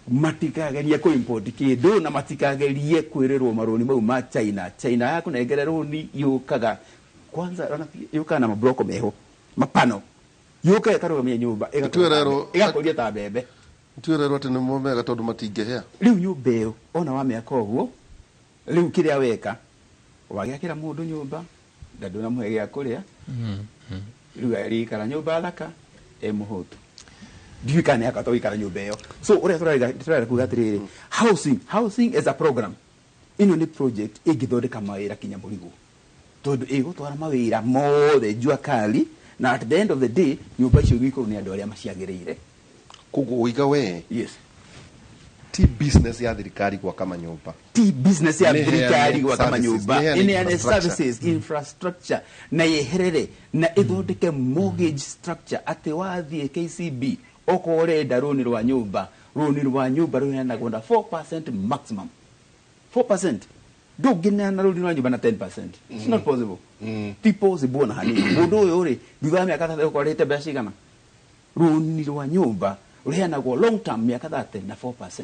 Matikagerie kũ-import kĩndũ na matikagerie kwĩrĩrwo marũni mau ma China. China ya kũnengere rũni yũkaga kwanza, ona yũkaga na mabloko meho, mapano. Yũkaga ĩkarũgamia nyũmba, ĩgakũria ta mbembe. Twĩrerwo atĩ nĩmo mega tondũ matingĩhĩa. Rĩu nyũmba ĩyo ona wamĩaka ũguo, rĩu kĩrĩa weka, wagĩakĩra mũndũ nyũmba, na ndũnamũhe gĩa kũrĩa, rĩu arĩikara nyũmba thaka, e mũhũtu. Ndiũĩ kana nĩ akahota gũikara nyũmba ĩyo. So ũrĩa tũrarega kuga atĩrĩrĩ, housing as a program, ĩno nĩ project ĩngĩthondeka mawĩra kinya mũrigo. Tondũ ĩgũtwara mawĩra mothe jua kali, na at the end of the day, nyũmba icio igũikarwo nĩ andũ arĩa maciagĩrĩire. Koguo ũiga we? Yes. Ti business ya thirikari gwaka manyũmba. Ti business ya Nĩ thirikari heane gwaka services, manyũmba. nĩ heane Ĩneane infrastructure. services, infrastructure, na yeherere, na ĩthondeke mortgage structure atĩ wathiĩ KCB, okorwo ũrenda rũni rwa nyũmba, rũni rwa nyũmba rũheanagwo na 4% maximum. 4%. Ndũngĩneana rũni rwa nyũmba na 10%. It's not possible. Ti possible ona hanini. Mũndũ ũyũ rĩ, thutha wa mĩaka 30 ũkorwo arĩhĩte mbeca cigana? Rũni rwa nyũmba rũheanagwo long term mĩaka 30 na 4%.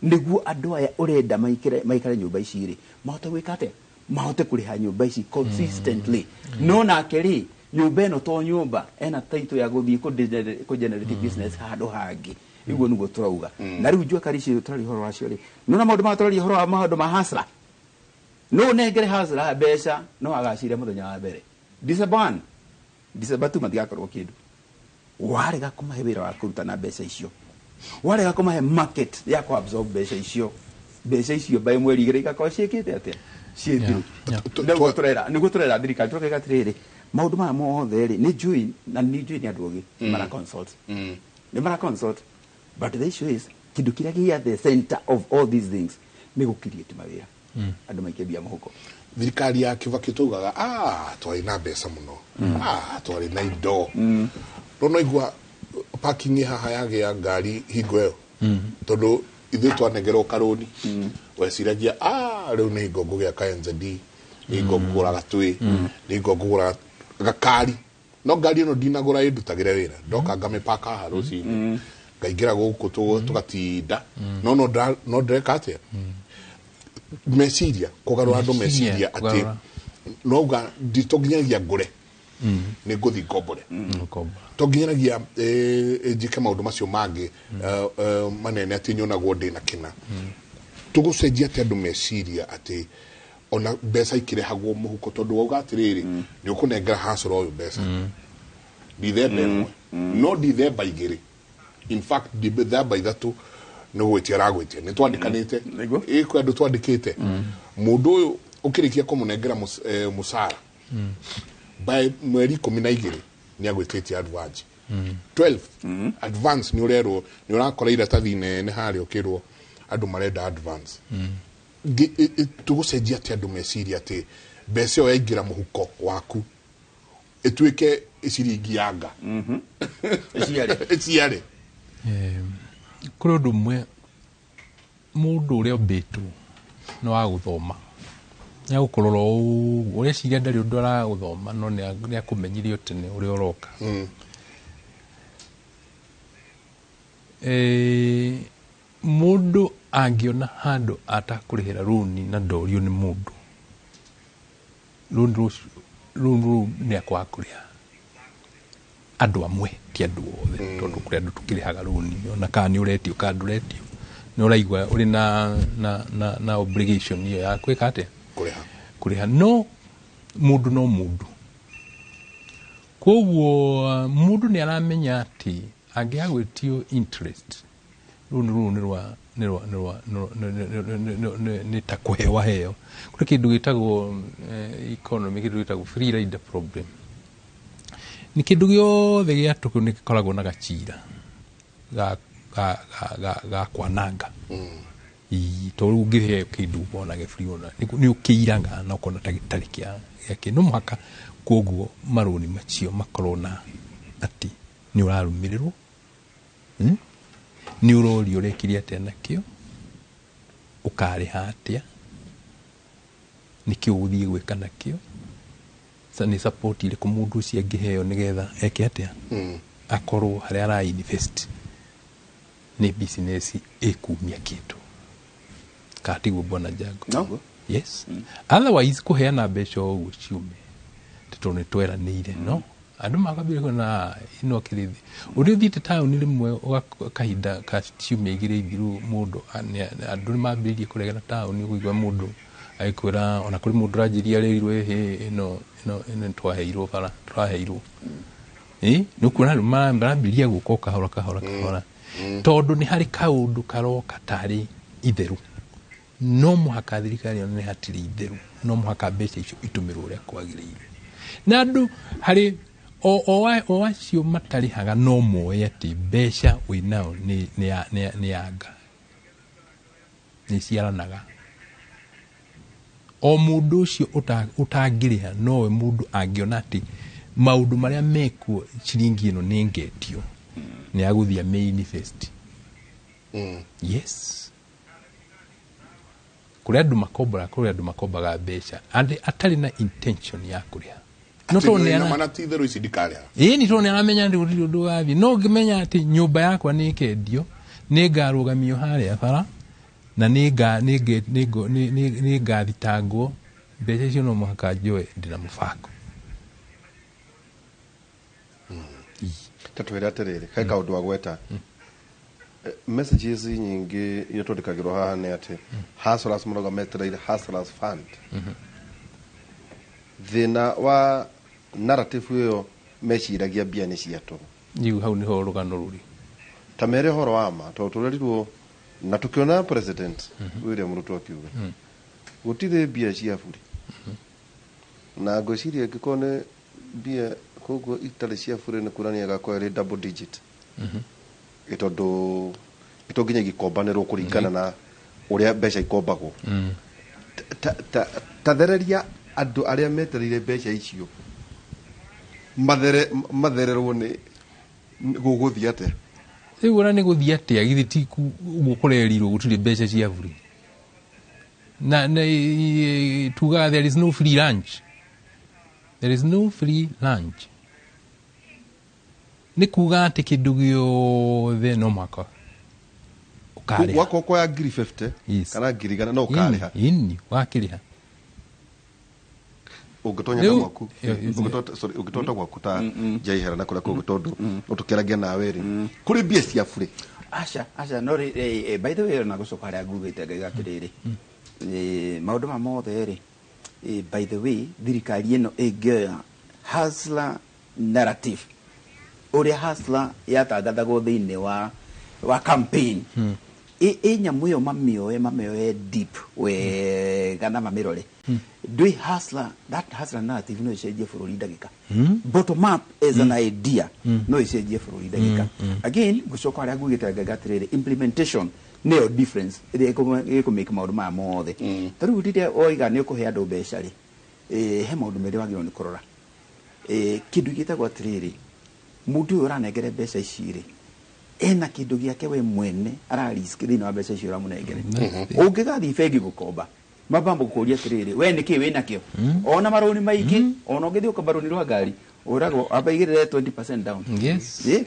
Nĩguo andũ aya ũrenda maikare nyũmba ici rĩ, mahote gwĩka atĩa? Mahote kũrĩha nyũmba ici consistently. No nake rĩ, nyũmba ĩno to nyũmba, ena title ya gũthiĩ kũ-generate business handũ hangĩ. Ũguo nĩguo tũrauga. Na rĩu jua kali ici tũraria ũhoro wacio rĩ, nĩwona maũndũ maya tũraria ũhoro wa maũndũ ma hustler. No ũnengere hustler mbeca, no agacire mũthenya wa mbere. December 1, December 2 matigakorwo kĩndũ. Warega kũmahe wĩra wa kũruta na mbeca icio. Warega kũmahe market ya kũ absorb mbeca icio. Mbeca icio by mweri igĩrĩ igakorwo ciĩkĩte atĩa? Ciĩ through. Nĩguo tũrera thirikari, tũrauga atĩrĩrĩ, maũndũ maya mothe rĩ, nĩ njũĩ, na nĩ njũĩ nĩ andũ ogĩ, mara consult. Nĩ mara consult. But the issue is, kĩndũ kĩrĩa gĩ at the center of all these things nĩ gũ create mawĩra. Andũ maikie mbia mũhuko. Thirikari ya Kibaki tugaga, twarĩ na mbeca mũno. Twarĩ na indo. No no igua parking haha yagĩa ngari hingo ĩyo. Tondũ ithuĩ twanengerwo karũni. Weciragia, rĩu nĩ hingo ngũgĩa ka NZD, nĩ hingo ngũgũra gatwĩ, nĩ hingo ngũgũra gakari. No ngari ĩno ndinagũra ĩndutagĩre wĩra. Ndoka ngamĩpaka haha rũcinĩ. Ngaingĩra gũkũ tũgatinda. No, no no ndĩreka atĩa? Meciria, kũgarũra andũ Meciria, meciria atĩ kũgarũra. no uga to nginyagia ngũre. Nĩ ngũthiĩ ngombore. Ngombo. To nginyagia, njĩke maũndũ macio mangĩ, manene atĩ nyonagwo ndĩna kĩna. Tũgũcenjia atĩ andũ meciria atĩ ona mbeca ikĩrehagwo mũhuko tondũ wauga atĩrĩrĩ, nĩ ũkũnengera hustler ũyũ mbeca. Ndithemba ĩmwe. No ndithemba igĩrĩ. In fact, ndithemba ithatũ nĩ gwĩtia aragwĩtia. Nĩ twandĩkanĩte. Nĩguo. Ĩ, kwĩ andũ twandĩkĩte. Mũndũ ũyũ ũkĩrĩkia kũmũnengera mũcara. By mweri ikũmi na igĩrĩ nĩ agwĩtĩtie advance. 12 advance nĩ ũrerwo, nĩ ũrakora iratathi nene harĩa ũkĩrwo andũ marenda advance. Tũgũcenjia atĩ andũ meciria atĩ mbeca ĩyo yaingĩra mũhuko waku ĩtuĩke ciringi ya nga. Ĩciare. Ĩciare. Kũrĩ ũndũ ũmwe mũndũ ũrĩa ũmbĩtwo nĩ wa gũthoma. Nĩ agũkũrora ũguo, ũreciria ndarĩ ũndũ aragũthoma, no nĩ akũmenyirie tene ũrĩa ũroka. Mũndũ angĩona handũ atakũrĩhĩra rũni na ndorio nĩ mũndũ, rũni rũu nĩ akwaga kũrĩha. Andũ amwe, ti andũ othe, tondũ kũrĩ andũ tũkĩrĩhaga rũni ona kana nĩ ũretio kana ndũretio, nĩ ũraigua ũrĩ na obligation ĩyo ya gwĩka atĩa? Kũrĩha. Kũrĩha. No mũndũ no mũndũ, koguo mũndũ nĩ aramenya atĩ angĩaga gwĩtio interest, rũni rũrũ nĩ rwa nĩ rwa nĩ rwa nĩ rwa- nĩ ta kũheo aheo. Kũrĩ kĩndũ gĩtagwo economy, kĩndũ gĩtagwo free rider problem. Nĩ kĩndũ gĩothe gĩa tũhũ nĩ gĩkoragwo na gacira ga kwananga. Ii, to rĩu ũngĩheo kĩndũ wona gĩ free, ona nĩ ũkĩiraga na ũkona ta gĩtarĩ kĩa gĩake. No mũhaka koguo marũni macio makorwo na atĩ nĩ ũrarũmĩrĩrwo, Nĩ ũrorio ũrekire atĩa nakĩo, ũkarĩha atĩa, nĩkĩ ũgũthiĩ gwĩka nakĩo, nĩ support ĩrĩkũ mũndũ ũcio angĩheo nĩgetha eke atĩa, akorwo harĩa ara invest nĩ business ĩkumia kĩndũ, kana tiguo, bwana Jango? Noguo. Yes. Otherwise kũheana mbeca o ũguo ciume tondũ nĩ tweranĩire, no andũ makambĩrĩria kuona ĩno kĩrĩthi ũrĩa ũthiĩte taũni rĩmwe kahinda ka ciumia 2 ithiru, mũndũ andũ nĩ mambĩrĩirie kũregera taũni. Ũkũigua mũndũ agĩkwĩra, ona kũrĩ mũndũ ũranjĩria arĩrirwo, ĩhĩ, ĩno ĩno twaheirwo bara tũraheirwo. Ĩ nĩ ũkuona rĩu marambĩrĩria gũka o kahora kahora kahora, tondũ nĩ harĩ kaũndũ karoka tarĩ itherũ. No mũhaka thirikari yone nĩ hatirĩ itherũ, no mũhaka mbeca icio itũmĩrwo ũrĩa kwagĩrĩire, na andũ harĩ o acio matarĩhaga no moe atĩ mbeca wĩnao nĩ yanga nĩ ciaranaga. O mũndũ ũcio ũtangĩrĩha, nowe mũndũ angĩona atĩ maũndũ marĩa mekuo ciringi ĩno nĩ ngetio, nĩ agũthiĩ amĩ-invest. Yes, kũrĩ andũ makombora, kũrĩ andũ makombaga mbeca andĩ atarĩ na intention ya kũrĩha, no tondũ nĩ Mana ti itherũ ici ndikarĩha. Ĩĩ, nĩ tondũ nĩ aramenya atĩ gũtirĩ ũndũ wathiĩ, no ũngĩmenya atĩ nyũmba yakwa nĩ ĩkendio, nĩ ngarũgamio harĩa bara na nĩ nga- nĩ nge- nĩ ngo- nĩ- nĩ- nĩ ngathitangwo, mbeca icio no mũhaka njoe ndĩna mũbango. Ta twĩre atĩrĩrĩ, he kaũndũ wagweta. Messages nyingĩ iria twandĩkagĩrwo haha nĩ atĩ hustlers marauga metereire Hustlers Fund. Thĩna wa narrative ĩyo, meciragia mbia nĩ cia tũhũ. Rĩu hau nĩho rũgano rũrĩ. Ta mere ũhoro wa ma, tondũ tũrerirwo na tũkĩona President William Ruto akiuga gũtirĩ mbia cia bure, na ngwĩciria angĩkorwo nĩ mbia koguo itarĩ cia bure, nĩ kuonania ĩgakorwo ĩrĩ double digit. Ĩ tondũ ĩto nginya igĩkombanĩrwo kũringana na ũrĩa mbeca ikombagwo. Ta thereria andũ arĩa metereire mbeca icio mathere mathererwo nĩ gũgũthiĩ atĩa? Rĩu ona nĩ gũthiĩ atĩa, githĩ ti ũguo kũrerirwo gũtirĩ mbeca cia bure, na tugaga there is no free lunch, there is no free lunch. Nĩ kuga atĩ kĩndũ gĩothe no mũhaka ũkarĩha. Wakorwo kuoya ngiri 50 kana ngiri 100 no ũkarĩha. Ĩni, wakĩrĩha. Ũngĩtonya ta gwaku, sorry, ũngĩtonya gwaku ta Njaihera na kũrĩa kũngĩ, tondũ no tũkĩaragia nawe rĩ, kũrĩ mbia cia bure? Aca, aca, no rĩ, by the way, na gũcoka harĩa ngugĩte ngaiga atĩrĩrĩ, maũndũ maya mothe rĩ, by the way, thirikari ĩno ĩngĩoya hustler narrative ũrĩa hustler yatangathagwo thĩinĩ wa campaign, ĩ nyamũ ĩyo mamĩoe deep wega na mamĩrore ndwĩ hustler, that hustler narrative no ĩcenjie bũrũri ndagĩka. Bottom up as an idea no ĩcenjie bũrũri ndagĩka. Again, ngũcoka harĩa ngugĩte ngaiga atĩrĩrĩ, implementation nĩyo difference ĩrĩa ĩkũmake maũndũ maya mothe. Ta rĩu rĩrĩa woiga nĩ ũkũhe andũ mbeca rĩ, he maũndũ merĩ wagĩrĩirwo nĩ kũrora. Kĩndũ gĩtagwo atĩrĩrĩ, mũndũ ũyũ ũranengere mbeca ici rĩ, ena kĩndũ gĩake we mwene ara risk thĩinĩ wa mbeca icio ũramũnengere. Ũngĩgathiĩ bengi gũkomba, mambamba gũkũria atĩrĩrĩ, we nĩkĩ wĩnakĩo? Ona marũni maingĩ, ona ũngĩthiĩ ũkomba rũni rwa ngari, ũragwo amba igĩrĩre 20% down.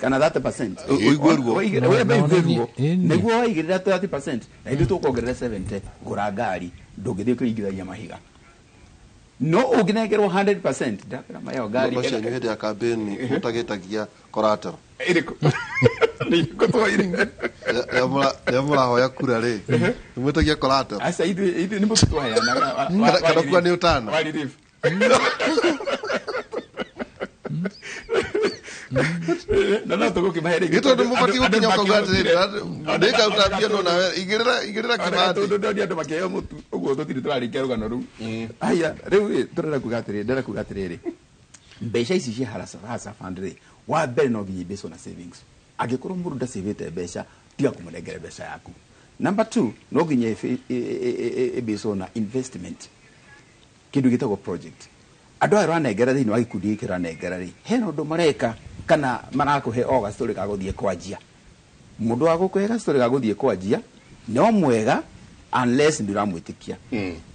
Kana 30%. Ũigue ruo. We amba No, ũigue no, ruo. Nĩguo waigĩrĩra 30% na ithuĩ tũkuongerera 70, gũra ngari, ndũngĩthiĩ ũkĩringithagia mahiga. No ũngĩnengerwo 100% ndakĩra mayo ngari. No cianyu hĩndĩ ya campaign mũtagĩtagia collateral. Ĩrĩkũ? Nĩ ĩrĩkũ twoire? Rĩrĩa mũrahoya kura rĩ, nĩ mwĩtagia collateral. Aca, ithuĩ nĩ mũtu twaheanaga. Kana kuga nĩ ũtana. Wa relief. Na no tũgũkĩmahe rĩngĩ. Nĩ tondũ mũbatiĩ gũkinya ũkauga atĩrĩrĩ, ndĩkaruta mbia no nawe igĩrĩra kĩbandĩ. Tondũ ndonire andũ makĩheo mũtu ũguo tũtirĩ tũrarĩkia rũgano rũu. Aya, rĩu ĩ, tũrenda kuga atĩrĩrĩ, ndĩrenda kuga atĩrĩrĩ, mbeca ici cia Hustler Fund rĩ, wa mbere no nginya ibĩcwo na savings. Angĩkorwo mũndũ ndacĩvĩte mbeca, tiga kũmũnengere mbeca yaku. Number 2, no nginya ĩbĩcwo na investment, kĩndũ gĩtagwo project. Andũ aya ũranengera thĩinĩ wa gĩkundi gĩkĩ ũranengera rĩ, hena ũndũ mareka kana marakũhe o gastory ga gũthiĩ kwanjia. Mũndũ wa gũkũhe gastory ga gũthiĩ kwanjia no mwega unless ndũramwĩtĩkia.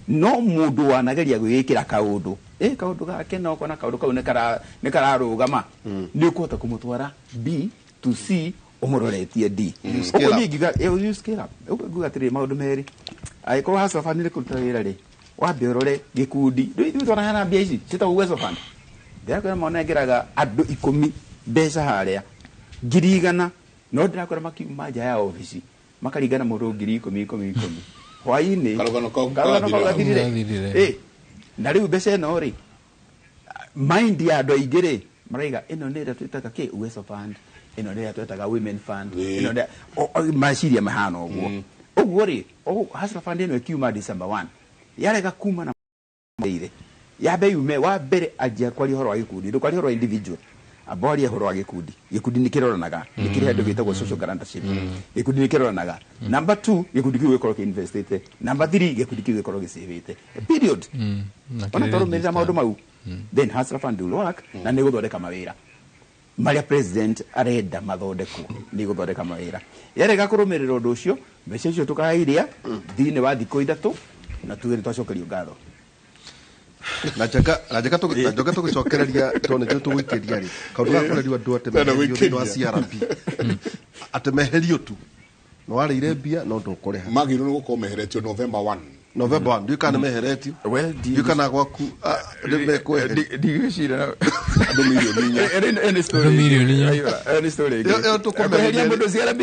No mũndũ wanageria gwĩĩkĩra kaũndũ, kaũndũ gake no kona kaũndũ kau nĩ kararũgama, nĩ ũkũhota kũmũtwara B to C ũmũroretie D. Scale Ũguo up. niĩ ngiuga, you scale up. Ũguo ngiuga atĩrĩrĩ, maũndũ merĩ, angĩkorwo Hustler Fund nĩ kũruta wĩra rĩ, wambe ũrore gĩkundi. Rĩu ithuĩ twanaheana mbia ici ciĩtagwo Uwezo Fund. Ndĩrakwĩra monengeraga andũ 10 mbeca harĩa 100,000, no ndĩrakwĩra makiuma nja ya obici makaringana mũndũ 10,000 10 10 hwainĩ. Karũgano kau Karũgano kau gathirire. gathirire. Gathirire. Na rĩu mbeca ĩno rĩ, mind ya andũ aingĩ rĩ, maraiga ĩno nĩ ĩrĩa twĩtaga kĩ Uwezo Fund, ĩno nĩ ĩrĩa twĩtaga Women Fund, ĩno nĩ meciria mahana ũguo. Ũguo rĩ, Hustler Fund ĩno ĩkiuma December 1 yarega kuma na ire yambe yume wa mbere anjia kwaria ũhoro wa gĩkundi, ndũkwaria ũhoro wa individual, amba warie ũhoro wa gĩkundi. Gĩkundi nĩ kĩroranaga, nĩ kĩrĩ handũ gĩtagwo social guarantorship. Gĩkundi nĩ kĩroranaga. Number 2, gĩkundi kĩu gĩkorwo kĩ-investĩte. Number 3, gĩkundi kĩu gĩkorwo gĩcĩvĩte. Period. Na Ona kĩrĩ twarũmĩrĩra maũndũ registered. mau, then Hustler Fund will work na nĩ gũthondeka mawĩra marĩa president arenda mathondekwo, nĩ gũthondeka mawĩra. Yarega kũrũmĩrĩra ũndũ ũcio, mbeca icio tũkairia thĩinĩ wa thikũ 3 na tuge nĩ twacokerio ngatho. Na njaka tũgĩcokereria tondũ nĩkĩo tũgũikĩria rĩ, kaũndũ gaka kũrerio andũ atĩ Tena meherio thĩinĩ wa gũikĩria. CRB, atĩ meherio tu nĩ warĩire mbia no ndũkũrĩha. Magĩrĩirwo nĩ gũkorwo meheretio November 1. November 1, ndiũĩ kana nĩ meheretio. Well, ndiũĩ kana gwaku nĩ mekweherio. Ndigwĩciria andũ 4,000,000. Ĩno story Andũ 4,000,000. Ĩyo nĩ story ĩngĩ. Ĩyo tũkũmeheria. Kweheria mũndũ CRB?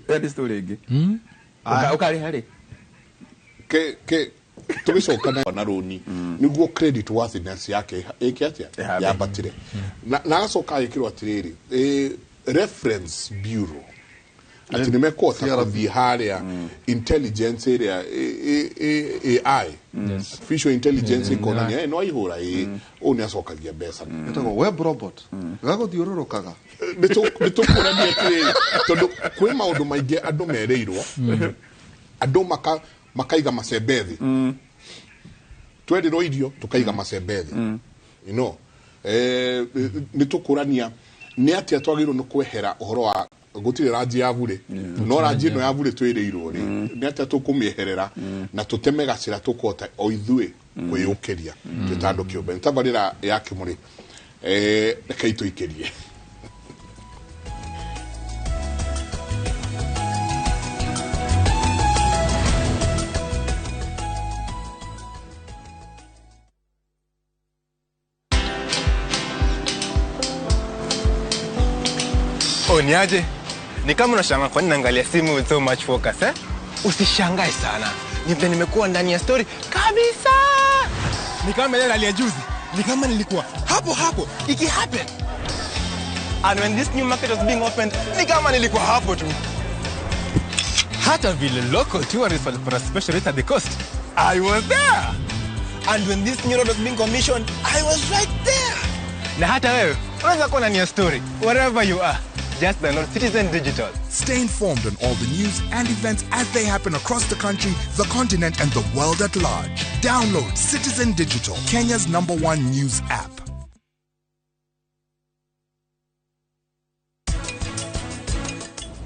Ĩyo nĩ story ĩngĩ. Ũkarĩha rĩ? Ke tũgĩcoka na rũni nĩguo credit worthiness yake ĩke atĩa? Ĩhambe. Yambatire. Na agacoka agĩkĩrwo atĩrĩrĩ, reference bureau atĩ nĩ mekũhota gũthiĩ harĩa intelligence ĩrĩa AI, artificial intelligence, ĩkonania no aihũra ũũ nĩ acokagia mbeca. Ĩtagwo web robot gagũthiũrũrũkaga. Nĩ tũkũrania atĩrĩrĩ, tondũ kwĩ maũndũ maingĩ andũ merĩirwo, andũ makaiga macembe thĩ, twerĩrwo irio tũkaiga macembe thĩ, you know, nĩ tũkũrania nĩ atĩa twagĩrĩirwo nĩ kwehera ũhoro wa gũtirĩ ranji ya burĩ, no ranji ĩno ya burĩ twĩrĩirwo rĩ, nĩ atĩa tũkũmĩeherera na tũteme gacĩra tũkũhota o ithuĩ kwĩyũkĩria twĩ ta andũ kĩũmbe. Nĩ tabarĩra ya Kĩmũrĩ, rekei tũikĩrie. Oh, niaje? Ni kama unashangaa kwa nini naangalia simu with so much focus, eh? Usishangae sana. Ni vile nimekuwa ndani ya story kabisa. Ni kama ile rally ya juzi. Ni kama nilikuwa hapo hapo iki happen. And when this new market was being opened, ni kama nilikuwa hapo tu. Hata vile local tourists walipata special rate at the coast, I was there. And when this new road was being commissioned, I was right there. Na hata wewe unaweza kuwa ndani ya story wherever you are. Just download Citizen Digital. Stay informed on all the news and events as they happen across the country, the continent, and the world at large. Download Citizen Digital, Kenya's #1 news app.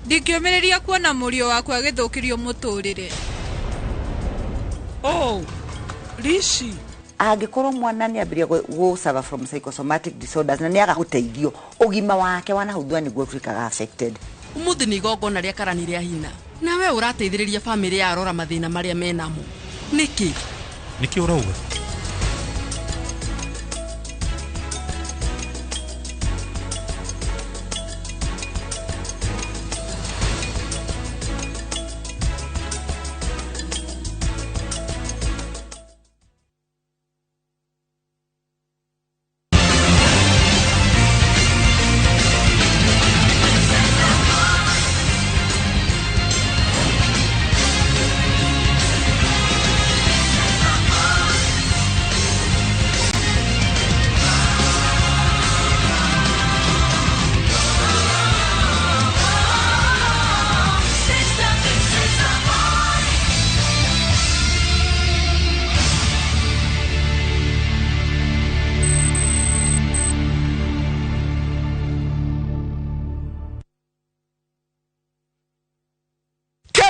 Ndingĩũmĩrĩria kuona mũriũ wakwa agĩthũkĩrio mũtũrĩre. Oh, Rishi. Angĩkorwo mwana nĩ ambĩrĩria gũ suffer from psychosomatic disorders na nĩ aga gũteithio, ũgima wake wa nahau thutha nĩguo ũtuĩkaga affected. Ũmũthĩ nĩ igongona rĩa karani rĩa hina. Nawe ũrateithĩrĩria bamĩrĩ ya Arora mathĩna marĩa menamo. Nĩkĩ? Nĩkĩ ũrauga?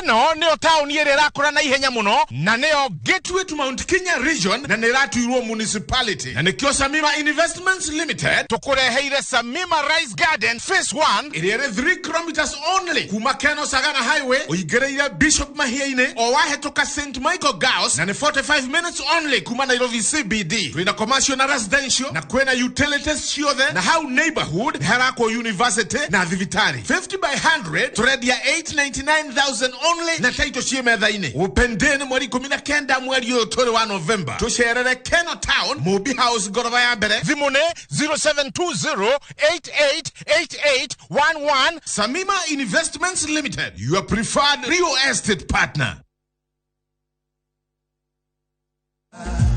Keno nĩyo taũni ĩrĩa ĩrakũra na ihenya mũno na nĩyo gateway to Mount Kenya region na nĩ ĩratuirwo municipality, na nĩkĩo Samima Investments Limited tũkũreheire Samima Rice Garden Phase 1 ĩrĩa ĩrĩ 3 kilometers only kuma Keno Sagana Highway ũingĩrĩire Bishop Mahia-inĩ o wahĩtũka St Michael Girls, na nĩ 45 minutes only kuma Nairobi CBD. Twĩna commercial na residential na kwĩna utilities ciothe, na hau neighborhood nĩ harakwo university na thibitarĩ. 50 by 100 tũrendia 899,000 only na taito ciĩ metha-inĩ. Open day nĩ mweri 19 mweri ũyũ tũrĩ wa November. Tũcerere Keno Town, Mobi House ngoroba ya mbere. Thimũ nĩ 0720888811. Samima Investments Limited, your preferred real estate partner.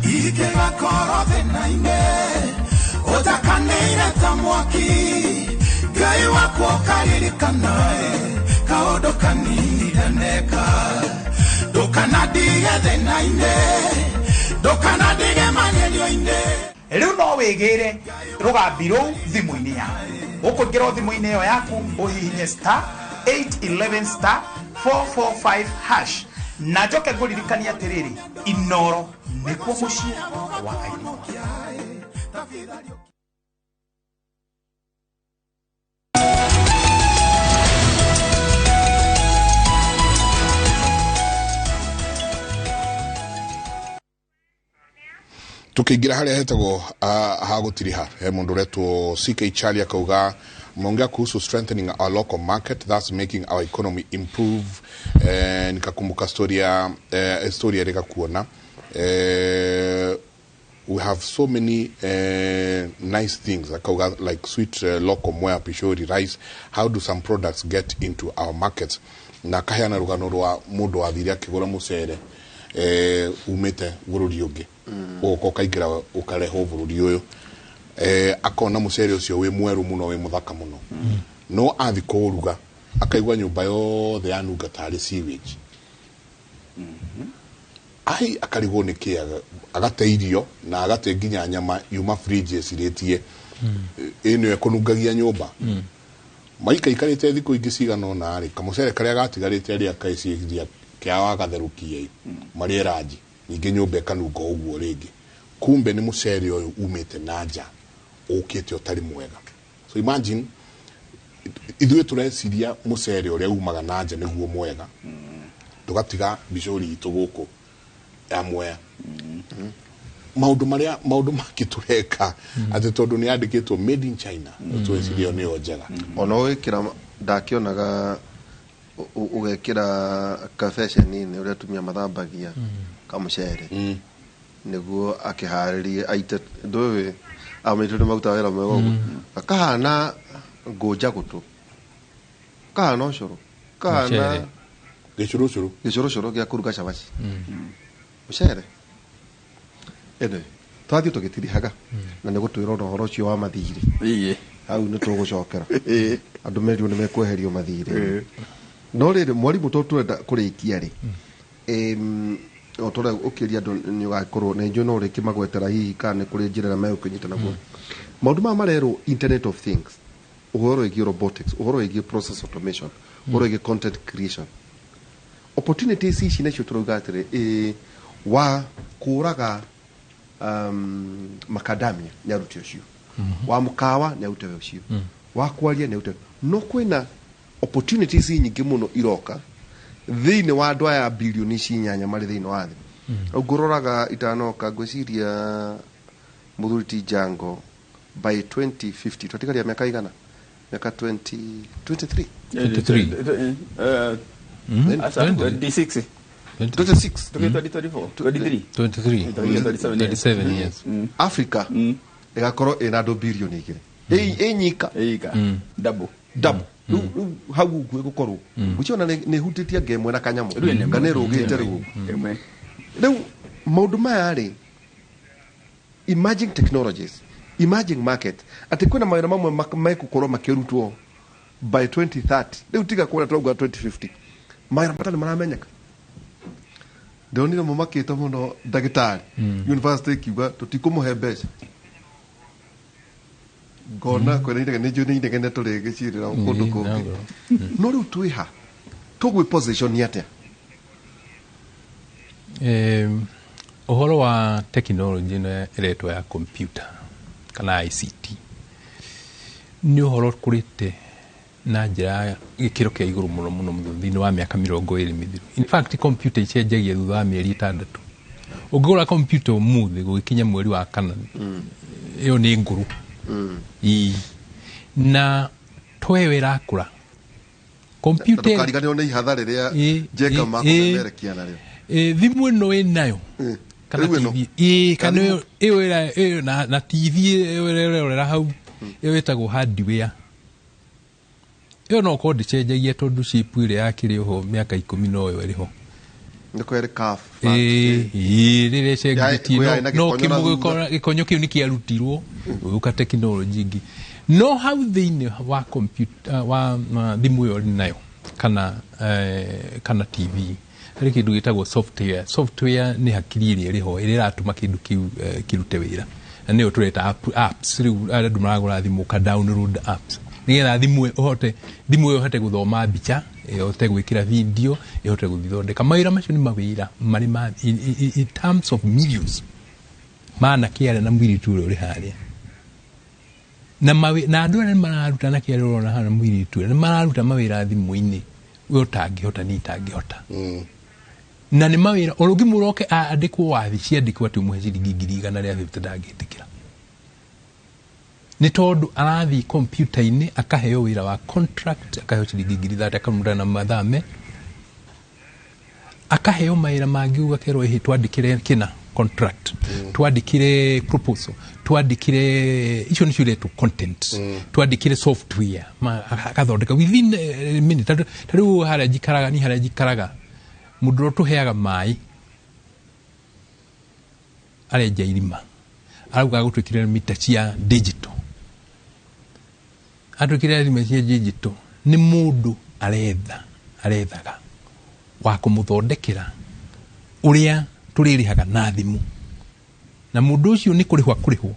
Ikegakorwo thĩna-inĩ ũtakanĩire ta mwaki, Ngai wakwa ũkaririkanae kaũndũ kanini ndaneka. Ndũkanandige thĩna-inĩ, ndũkanandige magerio-inĩ. Rĩu no wĩgĩre rũgambi rũu thimũ-inĩ yaku. Ũkũingĩra thimũ-inĩ ĩyo yaku ũhihinye star 811 star 445 hash. Na njoke ngũririkanie atĩrĩrĩ, Inoro nĩkuo mũciĩ wa aini. Tukiingira haria hetagwo ha gutiriha, he mundu uretwo CK Charlie akauga mmeongea kuhusu strengthening our local market, thus making our economy improve. Nikakumbuka story ya story ya rika kuona we have so many nice things akauga like sweet local Mwea pishori rice. How do some products get into our markets? Na kaheana rugano rwa mundu athire akigura mucere umite bururi ungi ugoka ukaingira ukarehwo bururi uyu, akona mucere ucio wi mweru muno wi muthaka muno, no athi kuruga akaigua nyumba yothe yanunga tari sewage. Ai akarigwo ni ki agate irio na agate nginya nyama yuma fridge ecirĩtie ĩno ĩkũnungagia nyũmba. Maika ikarĩte thikũ ingĩ cigana ũna rĩ, kamũcere karĩa gatigarĩte arĩa akaiciria kĩa wagatherũkia marĩ ranji ningĩ nyũmba ĩkanunga ũguo rĩngĩ. Kumbe nĩ mũcere ũyũ umĩte na nja ũkĩte ũtarĩ mwega. So imagine ithuĩ tũreciria mũcere ũrĩa umaga na nja nĩguo mwega, tũgatiga bicũri itũ gũkũ ya Mwea. Maũndũ marĩa maũndũ mangĩ tũreka atĩ tondũ nĩ yandĩkĩtwo made in China tweciria nĩyo njega. Ona ũgĩkĩra ndakĩonaga ũgekĩra kabeceni-inĩ ũrĩa atumia mathambagia kamũcere nĩguo akĩharĩrie aite ndũĩ amaitũ nĩ maruta wĩra mwega ũguo, akahana ngũnja gũtũ, kahana ũcũrũ, kahana gĩcũrũcũrũ, gĩcũrũcũrũ gĩa kũruga cabaci, mũcere. Ene twathiĩ tũgĩtirihaga na nĩ gũtwĩra ona ũhoro ũcio wa mathirĩ hau nĩ tũgũcokera andũ merirwo nĩ mekweherio mathirĩ. No rĩrĩ mwarimũ to tũrenda kũrĩkia rĩ, o tũrĩa ũkĩria andũ nĩ ũgakorwo na njũĩ no ũrĩkĩmagwetera hihi kana nĩ kũrĩ njĩra ĩrĩa megũkĩnyita naguo. Maũndũ maya marerwo internet of things, ũhoro wĩgiĩ robotics, ũhoro wĩgiĩ process automation, ũhoro wĩgiĩ content creation, opportunities ici nacio tũrauga atĩrĩ wa kũraga macadamia nĩ arute ũcio, wa mũkawa nĩ arute ũcio, wa kwaria nĩ arute. No kwĩna opportunities nyingĩ mũno iroka thĩinĩ wa andũ aya bilioni ici 8 marĩ thĩinĩ wa thĩ. Ngũroraga itanoka ngwĩciria mũthuri ti Jango by 2050 twatigaria mĩaka igana, mĩaka 23 23 26 26 24 23 23 27 years. Africa ĩgakorwo ĩna andũ bilioni 2 ĩnyika double double. Rĩu hau ũguo ĩgũkorwo ngwĩciria nĩ ĩhutĩtie ngemwe na kanyamũ kana ĩrũgĩte rĩu. Rĩu maũndũ maya rĩ, emerging technologies, emerging market, atĩ kwĩna mawĩra mamwe mekũkorwo makĩrutwo by 2030. Rĩu tiga kuona tũrauga 2050, mawĩra matarĩ maramenyeka. Ndonire mũmakĩte mũno ndagĩtarĩ university ikiuga tũtikũmũhe mbeca, ngona kwĩna inegene, nĩ njũĩ nĩ inegene tũrĩgĩcirĩra kũndũ kũngĩ. No rĩu twĩ ha Tũgwĩ position atĩa? Ũhoro wa technology ĩno ĩretwo ya computer kana ICT nĩ ũhoro ũkũrĩte na njĩra ya gĩkĩro kĩa igũrũ mũno mũno mũno thĩinĩ wa mĩaka 20 mĩthiru. In fact, computer icenjagia thutha wa mĩeri 6. Ũngĩgũra computer ũmũthĩ, gũgĩkinya mweri wa kana ĩyo nĩ ngũrũ. Ĩĩ. Na tweyo ĩrakũra computer. Ndũkariganĩrwo nĩ ihatha rĩrĩa Njenga makũmemerekia narĩo. Thimũ ĩno ĩnayo kana Rĩu ĩno? TV, ĩĩ, kana Kana ĩyo ĩyo ĩyo na TV ĩyo ĩrerorera hau, ĩyo ĩtagwo hardware. Ĩyo no ũkorwo ndĩcenjagia, tondũ chip ĩrĩa yakĩrĩ ho mĩaka 10 noyo ĩrĩ ho. Nĩ kweri kaf. Ĩĩ, rĩrĩa ĩcenjetie Yarĩ na no gĩkonyo na thutha. Gĩkonyo kĩu nĩ kĩarutirwo, gũgĩũka technology ĩngĩ. No hau thĩinĩ wa computer, wa thimũ ĩyo ũrĩ nayo kana TV, harĩ kĩndũ gĩtagwo software. Software nĩ hakiri ĩrĩa ĩrĩ ho ĩrĩa ĩratũma kĩndũ kĩu kĩrute wĩra, na nĩyo tũreta apps. Rĩu andũ maragũra thimũ, ka download apps nĩgetha thimũ ĩyo ĩhote gũthoma mbica, ĩhote gwĩkĩra video, ĩhote gũthondeka mawĩra macio. Nĩ mawĩra marĩ ma in terms of millions ma anake arĩa na mũirĩtu ũrĩa ũrĩ harĩa na na andũ arĩa mararuta na kĩarĩa ũrona hana mũirĩtu ũrĩa nĩ mararuta mawĩra thimũ-inĩ we ũtangĩhota, niĩ itangĩhota, na nĩ mawĩra oro ũngĩmwĩra oke andĩkwo wabici, andĩkwo atĩ ũmũhe ciringi 150,000, ndangĩtĩkĩra, nĩ tondũ arathiĩ kompiuta-inĩ akaheo wĩra wa contract, akaheo ciringi 30,000, akaruta na mathaa me akaheo mawĩra mangĩ, ũgakerwo ĩhĩ, twandĩkĩre kĩna contract, twandĩkĩre proposal, twandĩkĩre icio nĩcio iretwo content, twandĩkĩre software, agathondeka within minute. Ta rĩu harĩa njikaraga, ni harĩa njikaraga, mũndũ ũrĩa ũtũheaga maĩ arenja irima, arauga gũtwĩkĩrĩra mita cia digital. Atwĩkĩrĩra mita cia digital, nĩ mũndũ aretha, arethaga wa kũmũthondekera ũrĩa tũrĩrĩhaga na thimũ, na mũndũ ũcio nĩ kũrĩhwo akũrĩhwo.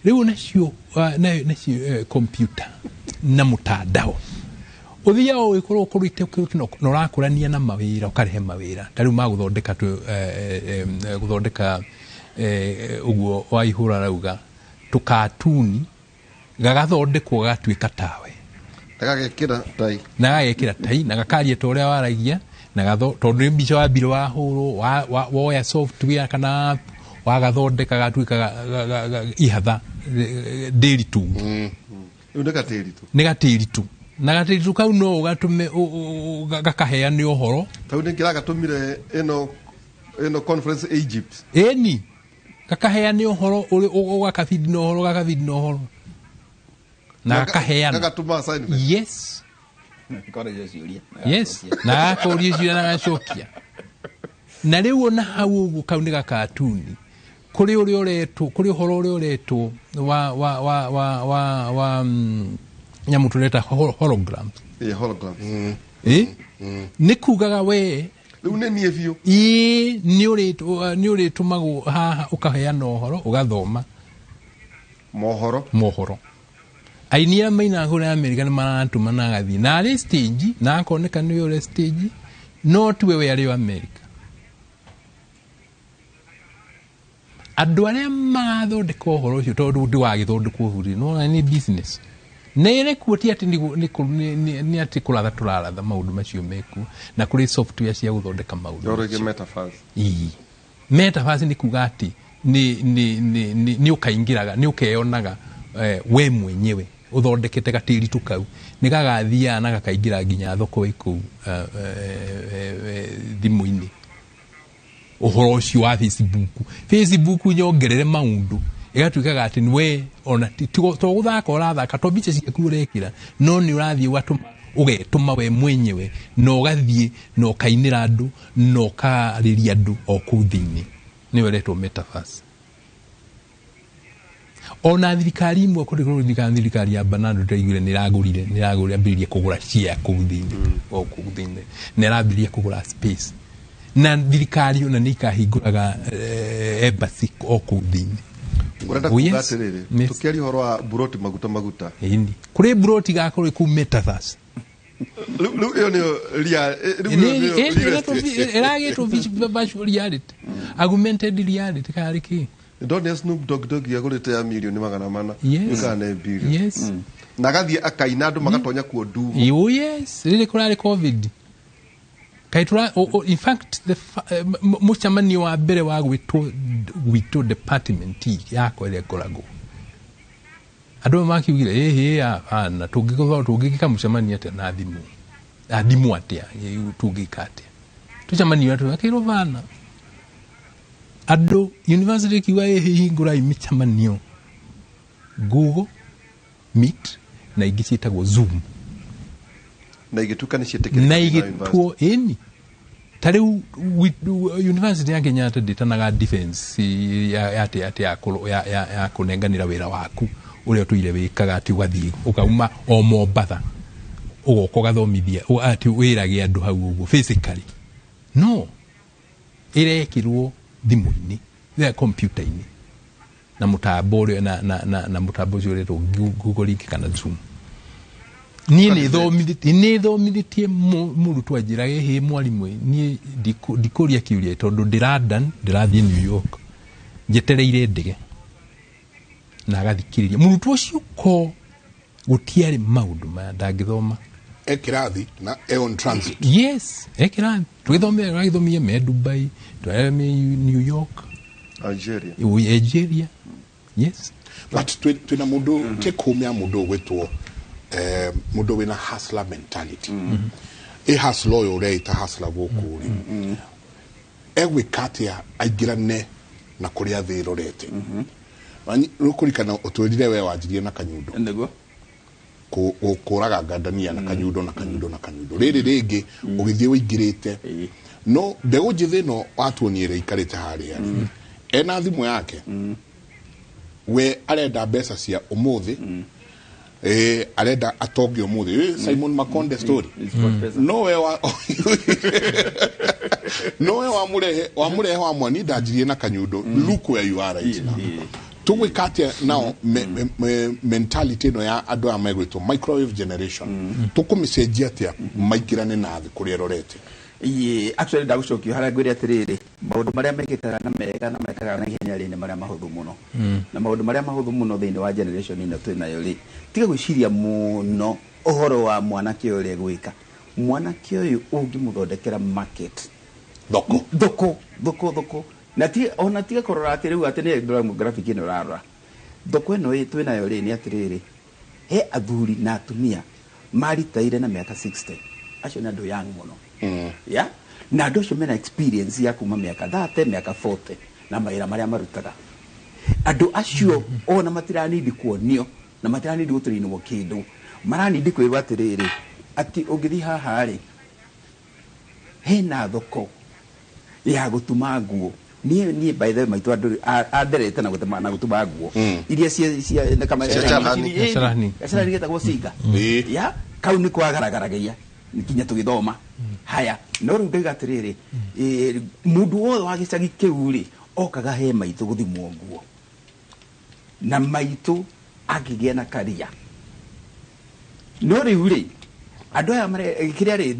Rĩu nacio nacio computer na mũtandao ũthiaga ũgĩkorwo ũkũrĩte na ũrakũrania na mawĩra, ũkarehe mawĩra ta rĩu ma gũthondeka gũthondeka ũguo Waihũra arauga, tũkatuni gagathondekwo gagatuĩka tawe. Gagekĩra tai. Na gagekĩra tai na gakaria ta ũrĩa waragia, na tondũ nĩ mbica wambire wahũrwo, woya software kana app, wagathondeka gatuĩka ihatha ndĩri tu. Rĩu nĩ gatĩri tu. Nĩ gatĩri tu, na gatĩri tu kau no ũgatũme gakaheane ũhoro. Tau nĩ kĩragatũmire ĩno ĩno conference Egypt. Ĩni, gakaheane ũhoro, ũgakabidi na ũhoro, gakabidi na ũhoro na gakaheana. Gagatũma assignment. Yes. Koragia ciũria. Yes, na gakũria ciũria na gacokia. Na rĩu ona hau ũguo, kau nĩ gakatuni kũrĩ ũrĩa ũretwo, kũrĩ ũhoro ũrĩa ũretwo wa nyamũ tũreta holograms. Yeah, holograms. Nĩ kugaga we Rĩu nĩ niĩ biũ. Ĩĩ, nĩ ũrĩtũmagwo haha ũkaheana ũhoro, ũgathoma mohoro. Mohoro. Aini arĩa mainaga kũrĩa Amerika nĩ maratũma na agathiĩ na arĩ stage na akoneka nĩwe ũrĩ stage, no tiwe we arĩ o Amerika. Andũ arĩa marathondeka ũhoro ũcio, tondũ ndĩwagĩthondekwo bũrũri no nĩ business na ĩrĩ kuo, ti atĩ nĩ atĩ kũratha tũraratha maũndũ macio mekuo, na kũrĩ software cia gũthondeka maũndũ Ũhoro macio. ĩngĩ, metaverse. Ĩĩ. Metaverse nĩ kuga atĩ nĩ ũkaingĩraga, nĩ ũkeyonaga we mwenyewe ũthondekete gatĩri tu kau, nĩ gagathiaga na gakaingĩra nginya thoko ĩ kũu thimũ-inĩ. Ũhoro ũcio wa Facebook nyongerere maũndũ, ĩgatuĩkaga atĩ we ona to gũthaka ũrathaka, to mbica ciaku ũrekĩra, no nĩ ũrathiĩ ũgatũma, ũgetũma we mwenyewe na ũgathiĩ na ũkainĩra andũ na ũkarĩria andũ o kũu thĩinĩ, nĩyo ĩretwo metaverse. Ona thirikari imwe kũrĩ thirikari ya Bernardo ndĩraiguire nĩ ĩragũrire, ambĩrĩrie kũgũra share kũu thĩinĩ, o kũu thĩinĩ nĩ ĩrambĩrĩria kũgũra space, na thirikari ona nĩ ikahingũraga embassy o kũu thĩinĩ. Ũrenda Oh, kuga yes. atĩrĩrĩ, Yes. tũkĩaria ũhoro wa buroti maguta maguta. Ĩni, kũrĩ buroti igakorwo kũu metaverse. Rĩu ĩyo nĩyo ĩragĩtwo virtual reality, augmented reality karĩ kĩ. Ndonire Snoop Dogg Dogg agũrĩte ya mirioni 400. Yes. Kana nĩ bilioni. Yes. Na agathiĩ akaina andũ magatonya kuo ndumo. Oh yes, rĩrĩ kũrarĩ COVID. Kaitura, in fact the mũcemanio wa mbere wa gwĩtwo gwitũ department yakwa ĩrĩa ngoragwo, andũ makiugire ĩhĩ hapana, tũngĩgĩka mũcemanio atĩa na thimũ, na thimũ atĩa, tũngĩka atĩa tũcemanio atĩa, akĩrwo bana andũ university kiuga ĩhĩ hingũrai mĩcemanio Google Meet na ingĩ ciĩtagwo Zoom, na igĩtuĩka nĩ ciĩtĩkĩrĩka na igĩtuo ĩni. Ta rĩu university ya Kenyatta ndĩtanaga defense ya atĩ ya kũnenganĩra wĩra waku ũrĩa ũtũire wĩkaga, atĩ ũgathiĩ ũkauma o Mombatha ũgoka ũgathomithia atĩ wĩrage andũ hau ũguo physically. No ĩrekĩrwo thimũ-inĩ, computer-inĩ na mũtambo ũrĩa na mũtambo ũcio ũretwo Google Link kana Zoom. Niĩ nĩ thomithĩtie mũrutwo anjĩraga ĩhĩ mwarimũ, niĩ ndikũria kĩũria tondũ ndĩ London, ndĩrathiĩ New York, njetereire ndege, na agathikĩrĩria mũrutwo ũcio ko gũtiarĩ maũndũ maya ndangĩthoma. E kĩrathi na e on transit. Yes, e kĩrathi tũgĩthomia me Dubai, me New York, Algeria. Yes. But twĩna mũndũ take home ya mũndũ ũgwĩtwo mũndũ wĩna hustler mentality. Ĩ hustler ũyũ ũreita hustler gũkũ rĩ, egwĩka atĩa aingĩrane na kũrĩa thĩ ĩrorete? Rũkũrikana ũtwĩrire we wanjirie na kanyundo. Nĩguo. Kũraga ngandania na kanyundo na kanyundo na kanyundo. Rĩrĩ rĩngĩ ũgĩthiĩ ũingĩrĩte. No mbegũ njĩthĩ ĩno watuonie ĩrĩa ĩikarĩte harĩa. Ena thimũ yake. We arenda mbeca cia ũmũthĩ. Arenda atonge ũmũthĩ. Simon Makonde story. No we wa no we wamurehe wa mwani ndanjirie na kanyundo. Look where you are right now. Tũgwĩka atĩa nao mentality ĩno ya andũ aya megwĩtwo microwave generation, tũkũmĩcenjia atĩa maingĩrane na thĩ kũrĩa ĩrorete? Actually ndagũcokia harĩa ngwĩre atĩrĩrĩ, maũndũ marĩa mekĩkaga na mega na mekaga na ihenya rĩ nĩ marĩa mahũthũ mũno. Na maũndũ marĩa mahũthũ mũno thĩinĩ wa generation ĩno twĩ nayo rĩ, tiga gwĩciria mũno ũhoro wa mwanake ũrĩa gwĩka. Mwanake ũyũ ũngĩmũthondekera market, thoko na ti ona tiga kũrora atĩ rĩu atĩ nĩ demographic ĩno ũrarora. Thoko ĩno twĩ nayo rĩ nĩ atĩrĩrĩ, he athuri na atumia maritaire na mĩaka 60, acio nĩ andũ young mũno. Yeah? Na andũ acio mena experience ya kuma mĩaka 30, mĩaka 40 na mawĩra marĩa marutaga. Andũ acio ona matiranindi kuonio na matiranindi gũtũrinwo kĩndũ, maranindi kwĩrwo atĩrĩrĩ, atĩ ũngĩthiĩ haha rĩ hena thoko ya gũtuma nguo. Niĩ by the way maitũ andũ anderete na gũtuma na gũtuma nguo iria cia kama gacharani getagwo singa ya kau nĩ kwagaragaragia kinya tũgĩthoma. Haya, no rĩu ndauga atĩrĩrĩ, mũndũ wothe wa gĩcagi kĩu rĩ okaga he maitũ gũthimwo nguo, na maitũ akĩgĩa na karia. No rĩu rĩ andũ aya kĩrĩa rĩ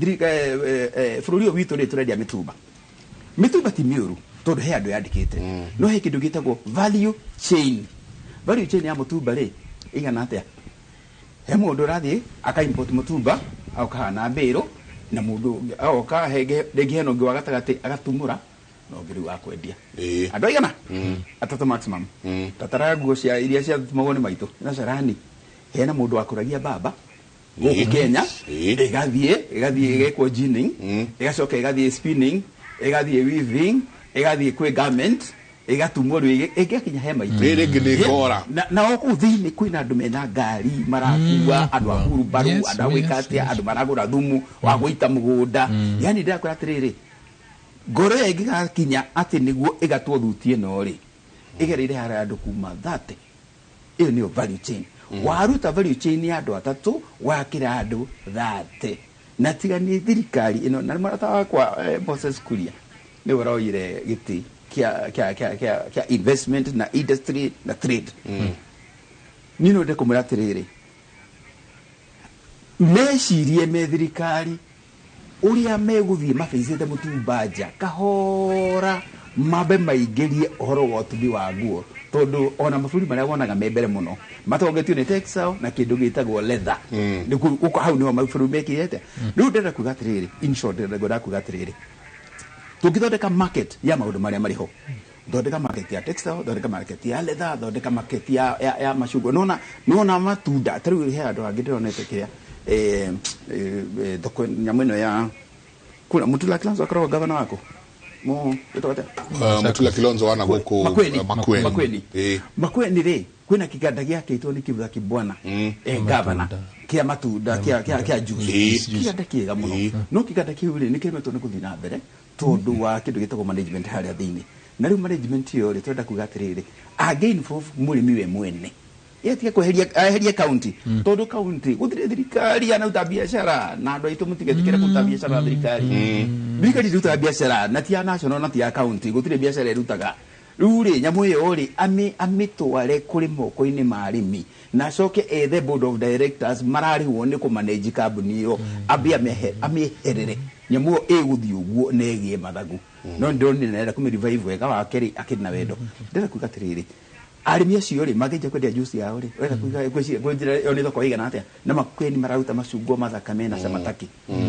bũrũri ũyũ witũ rĩ tũrendia mĩtumba. Mĩtumba ti mĩũru tondũ he andũ yandĩkĩte, no he kĩndũ gĩtagwo value chain. Value chain ya mũtumba rĩ ĩigana atĩa? He mũndũ ũrathiĩ aka import mũtumba agoka na mbĩrũ, na mũndũ agoka rĩngĩ hena ũngĩ wa gatagatĩ agatumũra na ũngĩ rĩu akwendia. Andũ aigana? Atatũ maximum. Tatara nguo cia iria ciatumagwo nĩ maitũ na carani, hena mũndũ wakũragia mbamba gũkũ Kenya, ĩgathiĩ ĩgekwo ginning, ĩgacoka ĩgathiĩ spinning, ĩgathiĩ weaving, ĩgathiĩ kwĩ garment, ĩgatumwo rĩu ĩgĩkinya he maitũ. Rĩrĩ rĩngĩ nĩ ngora. Na o kũu thĩinĩ kwĩna andũ mena ngari marakua, andũ a hurumbaru, andũ a gwĩka atĩa, andũ maragũra thumu wa gũita mũgũnda. Yani ndĩrakwĩra atĩrĩrĩ, ngoro ĩyo ĩngĩgakinya atĩ nĩguo ĩgatwo thuti ĩno rĩ, ĩgereire harĩa andũ kuma 30. Ĩyo nĩyo value chain. Waruta value chain ya andũ atatũ wakĩra andũ 30. Na tiga nĩ thirikari ĩno na mũrata wakwa Moses Kuria nĩwe ũroire gĩtĩ kia investment na industry na trade. Niĩ no ndĩkũmwĩra atĩrĩrĩ, Mecirie me thirikari uria meguthie mabeicite mutumba nja kahora mambe maingĩrie ũhoro wa ũtumi wa nguo tondũ ona mabũrũri marĩa wonaga me mbere mũno matongetio nĩ textile na kĩndũ gĩtagwo leather. Nĩkuo hau nĩho mabũrũri mekire atĩa. Rĩu ndĩrenda kuga atĩrĩrĩ, in short, ndĩrenda kuga atĩrĩrĩ, tũngĩthondeka market ya maũndũ marĩa marĩ ho, thondeka market ya textile, thondeka market ya leather, thondeka market ya macungwa, nona matunda. Ta rĩu he andũ angĩ ndĩronete kĩrĩa thoko nyamũ ĩno ya kura Mutula Kilonzo akoragwo gavana wako mo ĩtagwo atĩa? Mutula Kilonzo wana gũkũ Makueni. Makueni. Makueni. Makueni rĩ, kwĩna kĩganda gĩakĩtwo nĩ Kivutha Kibwana, gavana, kĩa matunda, kĩa juice. Kĩganda kĩega mũno, no kĩganda kĩu rĩ, nĩ kĩremetwo nĩ gũthiĩ na mbere tondũ wa kĩndũ gĩtagwo management harĩa thĩinĩ. Na rĩu management ĩyo rĩ, tũrenda kuga atĩrĩrĩ, angĩ involve mũrĩmi we mwene, yetige kweheria aherie county, tondu county gutire thirikari anaruta biacara na andu aitu mutigetikire kuruta biacara na thirikari. Thirikari irutaga biacara na ti ya national na ti ya county, gutire biacara irutaga. Riu ri nyamu iyo ri amitware kuri moko-inĩ ma arĩmi na acoke ethe board of directors mararĩhwo nĩ kũmanage kambuni ĩyo, ambie amĩeherere nyamu ĩyo ĩgũthiĩ ũguo na ĩgĩe mathagu. No ndĩronire nĩarenda kũmĩ revive wega wake rĩ, akĩrĩ na wendo. Ndĩrenda kuga atĩrĩrĩ, arĩmi acio rĩ mangĩanjia kwendia juice yao rĩ, ũrenda kuiga ngwĩciria ĩyo nĩ thoko ĩigana atĩa, na Makueni mararuta macungwa mathaka mena camataki.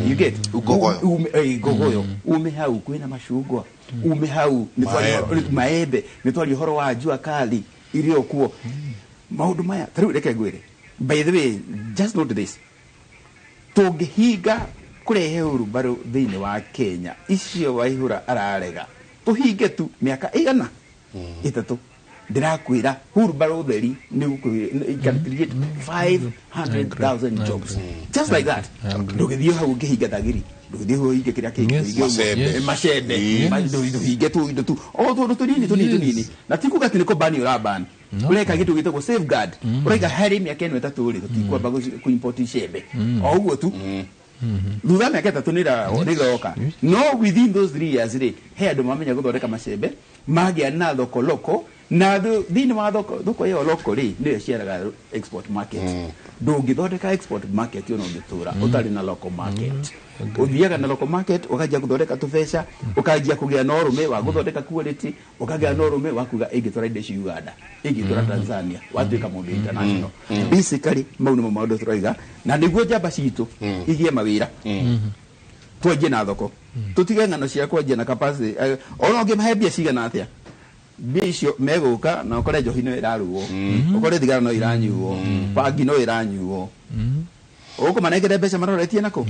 You get? Ngogoyo. Ngogoyo. Ume hau kwĩna macungwa, ume hau nĩ twaria Maembe. Maembe, nĩ twaria ũhoro wa jua kali irio kuo. Maũndũ maya ta rĩu reke ngwĩre, by the way, just note this, tũngĩhinga kũrehe ũrumbarũ thĩinĩ wa Kenya icio Waihura ararega tũhinge tu mĩaka ĩigana 3, ndĩrakwĩra hurumbarũ theri nĩ it can create 500,000 jobs just like that. Ndũgĩthiĩ hau ũngĩhinga thagiri, ndũgĩthiĩ hau ũhinge kĩrĩa kĩngĩ, Yes. ũhinge ũguo. Macembe. Macembe. Yes. Ndũhinge tũindo tu o tũndũ tũnini tũnini tũnini, na ti kuga atĩ nĩ kũbani ũrabani, ũreka kĩndũ gĩtagwo safeguard. Ũraiga harĩ mĩaka ĩno 3 rĩ, tũtikwamba kũ-import icembe o ũguo tu. Thutha wa mĩaka 3 nĩroka, no within those 3 years rĩ, he andũ mamenya gũthondeka macembe magĩa na thoko loko, na thĩinĩ wa thoko ĩyo loko rĩ, nĩyo ĩciaraga export market. Ndũngĩthondeka export market ona ũngĩtũra ũtarĩ na local market. Ũthiaga na local market ũkanjia gũthondeka tũbeca, ũkanjia kũgĩa na ũrũme wa gũthondeka quality, ũkagĩa na ũrũme wa kuga ingĩtwara indo ici Uganda, ingĩtwara Tanzania, watuĩka mũndũ international. Basically mau nĩmo maũndũ tũroiga, na nĩguo njamba citũ igĩe mawĩra, twanjie na thoko, tũtige ng'ano cia kwanjia na capacity. Ona ũngĩmahe mbia cigana atĩa, mbia icio megũka na ũkore njohi no ĩrarugwo, ũkore thigara no iranyuo, bangi no ĩranyuo. Ũkũmanengere mbeca maroretie nakũ?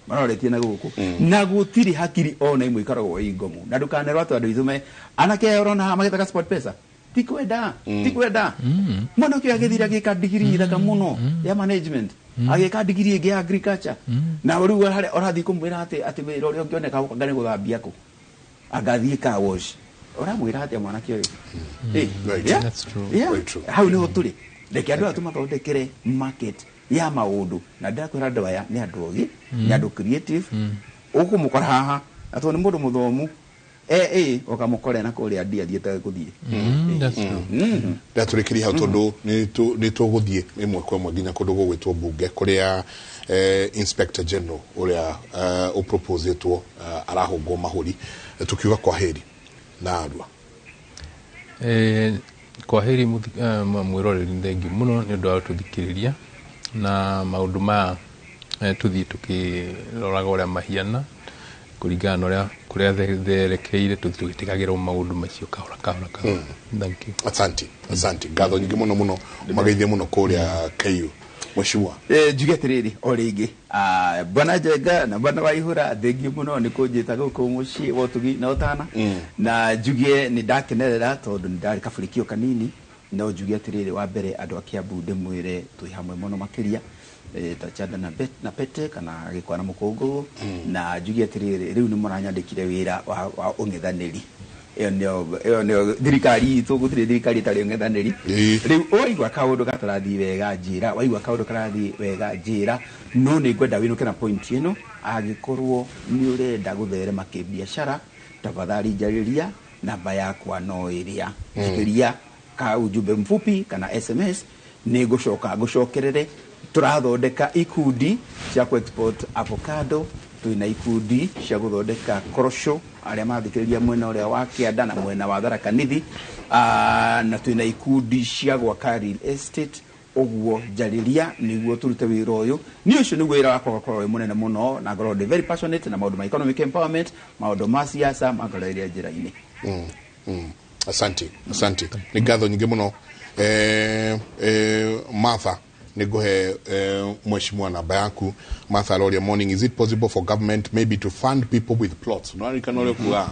Maroretie na gũkũ. Na gũtirĩ hakiri ona ĩmwe ikoragwo ĩ ngomu. Na ndũkanerwo atĩ andũ aitũ me anake aya ũrona haha magĩthaka Sport Pesa, ti kwenda, ti kwenda. Mwana ũkĩ agĩthire agĩka digiri thaka mũno ya management, agĩka digiri ĩngĩ ya agriculture, na rĩu harĩa ũrathiĩ kũmwĩra atĩ wĩra ũrĩa ũngĩoneka gũkũ anga nĩ gũthambia kũ, angathiĩ car wash, ũramwĩra atĩa mwanake ũyũ? Right. Yeah? That's true. Yeah. Very true. Hau nĩho tũrĩ. Reke andũ aya tũmathondekere market ya maũndũ, na ndĩrakwĩra andũ aya nĩ andũ ogĩ, nĩ andũ creative. Ũkũmũkora haha atĩ nĩ mũndũ mũthomu, ũkamũkora na kũrĩa ndia athiĩte gũthiĩ. That's true. Ndatũrĩkĩria hau tondũ nĩ tũgũthiĩ ĩmwe kwa ĩmwe nginya kũndũ gũgwĩtwo mbunge kũrĩa Inspector General ũrĩa ũproposetwo arahũngwo mahũri. Tukiuga kwaheri na Arua. Kwaheri mwĩroreri, thengiũ mũno nĩ ũndũ wa gũtũthikĩrĩria na maũndũ maya, tũthiĩ tũkĩroraga ũrĩa mahiana kũringana na ũrĩa kũrĩa therekeire, tũthiĩ tũgĩtigagĩrwo maũndũ macio kahora kahora kahora. Thank you. Asante, asante, ngatho nyingĩ mũno mũno, mageithie mũno kũrĩa KU, mheshimiwa. Njuge atĩrĩrĩ o rĩngĩ, bwana Njenga na bwana Waihura, thengiũ mũno nĩ kũnjĩta gũkũ mũciĩ wa ũtugi na ũtana. Na njuge nĩ ndakenerera tondũ nĩ ndarĩ kabũrĩkio kanini, no njuge atĩrĩrĩ, wa mbere andũ a Kiambu ndĩmwĩre twĩ hamwe mũno makĩria, ta chanda na pete kana gĩkwa na mũkũngũgũ. Na njuge atĩrĩrĩ, rĩu nĩ mũranyandĩkire wĩra wa ũng'ethanĩri. Ĩyo nĩyo thirikari itũ, gũtirĩ thirikari ĩtarĩ ũng'ethanĩri. Rĩu waigua kaũndũ gatarathiĩ wega njĩra, waigua kaũndũ karathiĩ wega njĩra, no nĩ ngwenda wĩnũke na point ĩno. Angĩkorwo nĩ ũrenda gũtherema kĩbiacara, tafadhali njarĩria, namba yakwa no ĩrĩa njikĩria ka ujumbe mfupi kana SMS, nĩ ngũcoka ngũcokerere. Tũrathondeka ikundi cia ku export avocado, twĩna ikundi cia gũthondeka korosho arĩa mathikĩrĩria mwena ũrĩa wa kĩanda na mwena wa Tharaka Nithi, na twĩna ikundi cia gwaka real estate. Ũguo njarĩria nĩguo tũrute wĩra ũyũ. Niĩ ũcio nĩguo wĩra wakwa ũgakorwo wĩ mũnene mũno, na ngorwo ndĩ very passionate na maũndũ ma economic empowerment, maũndũ ma siasa mangoreire njĩra-inĩ. Asante, asante, nĩ ngatho nyingĩ mũno. Martha, nĩ ngũhe mheshimiwa namba yaku. Martha aroria, morning, is it possible for government maybe to fund people with plots? No arikana ũrĩa kuga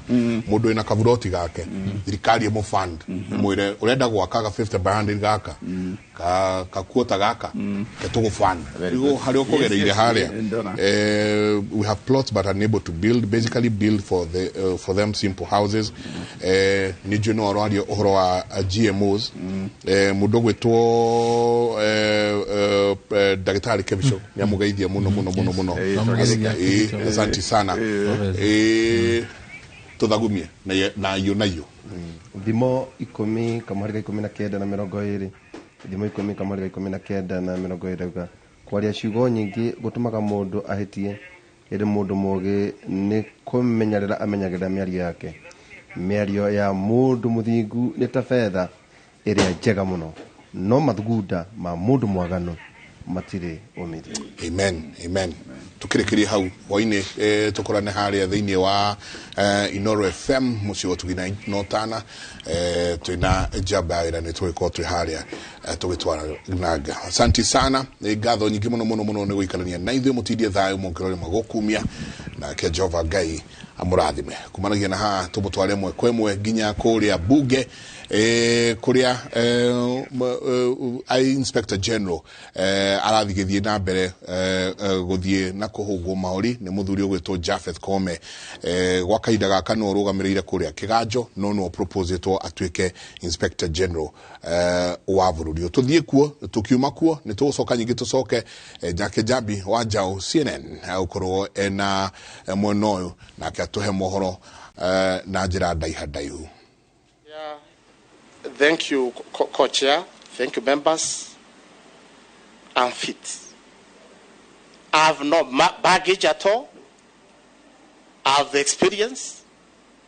mũndũ wĩna kaburoti gake, thirikari ĩmũ fund, ĩmwĩre ũrenda gwaka ga 50 by 100 gaka ka kuota gaka ke tũgũ fund. Rĩu harĩa ũkũgereire harĩa, we have plots but unable to build, basically build for the for them simple houses. Nĩ njũĩ no aroaria ũhoro wa GMOs. Mũndũ ũgwĩtwo ndagĩtarĩ Kebisho nĩ amũgeithia mũno mũno mũno mũno. Asante sana. Tũthagumie na iyo na iyo. Thimo 10 kamũhari ka 19 na 20, thimo 10 kamũhari ka 19 na 20 auga kwaria ciugo nyingĩ gũtũmaga mũndũ ahĩtie, ĩndĩ mũndũ mũũgĩ nĩ kũmenyerera amenyagĩrĩra mĩario yake. Mĩario ya mũndũ mũthingu nĩ ta betha ĩrĩa njega mũno, no mathugunda ma mũndũ mwaganu matirĩ umithio. Amen, amen. Tukĩrĩkĩrie hau hwainĩ, tũkorane harĩa thĩinĩ wa Inoro FM mũciĩ wa Ũtugi na Ũtana. Twĩna njamba ya wĩra, nĩ tũgĩkorwo twĩ harĩa tũgĩtwara nanga. Asante sana, nĩ ngatho nyingĩ mũno mũno mũno nĩ gũikarania na ithuĩ. Mũtindie thayũ mũngĩrore magũkumia, nake Jehova Ngai amũrathime. Kumanagia na haha tũmũtware ĩmwe kwa ĩmwe nginya kũrĩa bunge, kũrĩa Inspector General arathigithie na mbere gũthiĩ na kũhũngwo mahũri nĩ mũthuri ũgwĩtwo Japheth Koome. Gwa kahinda gaka no ũrũgamĩrĩire kũrĩa Kĩganjo, no no proposetwo atuĩke Inspector General wa bũrũri. Tũthiĩ kuo, tũkiuma kuo nĩ tũgũcoka nyingĩ, tũcoke Jake Jambi wa Njaũ CNN agũkorwo ena mwena ũyũ nake atũhe mohoro na njĩra ndaiha ndaihu. Thank you, co-chair. Thank you, members. I'm fit. I have no baggage at all. I have the experience,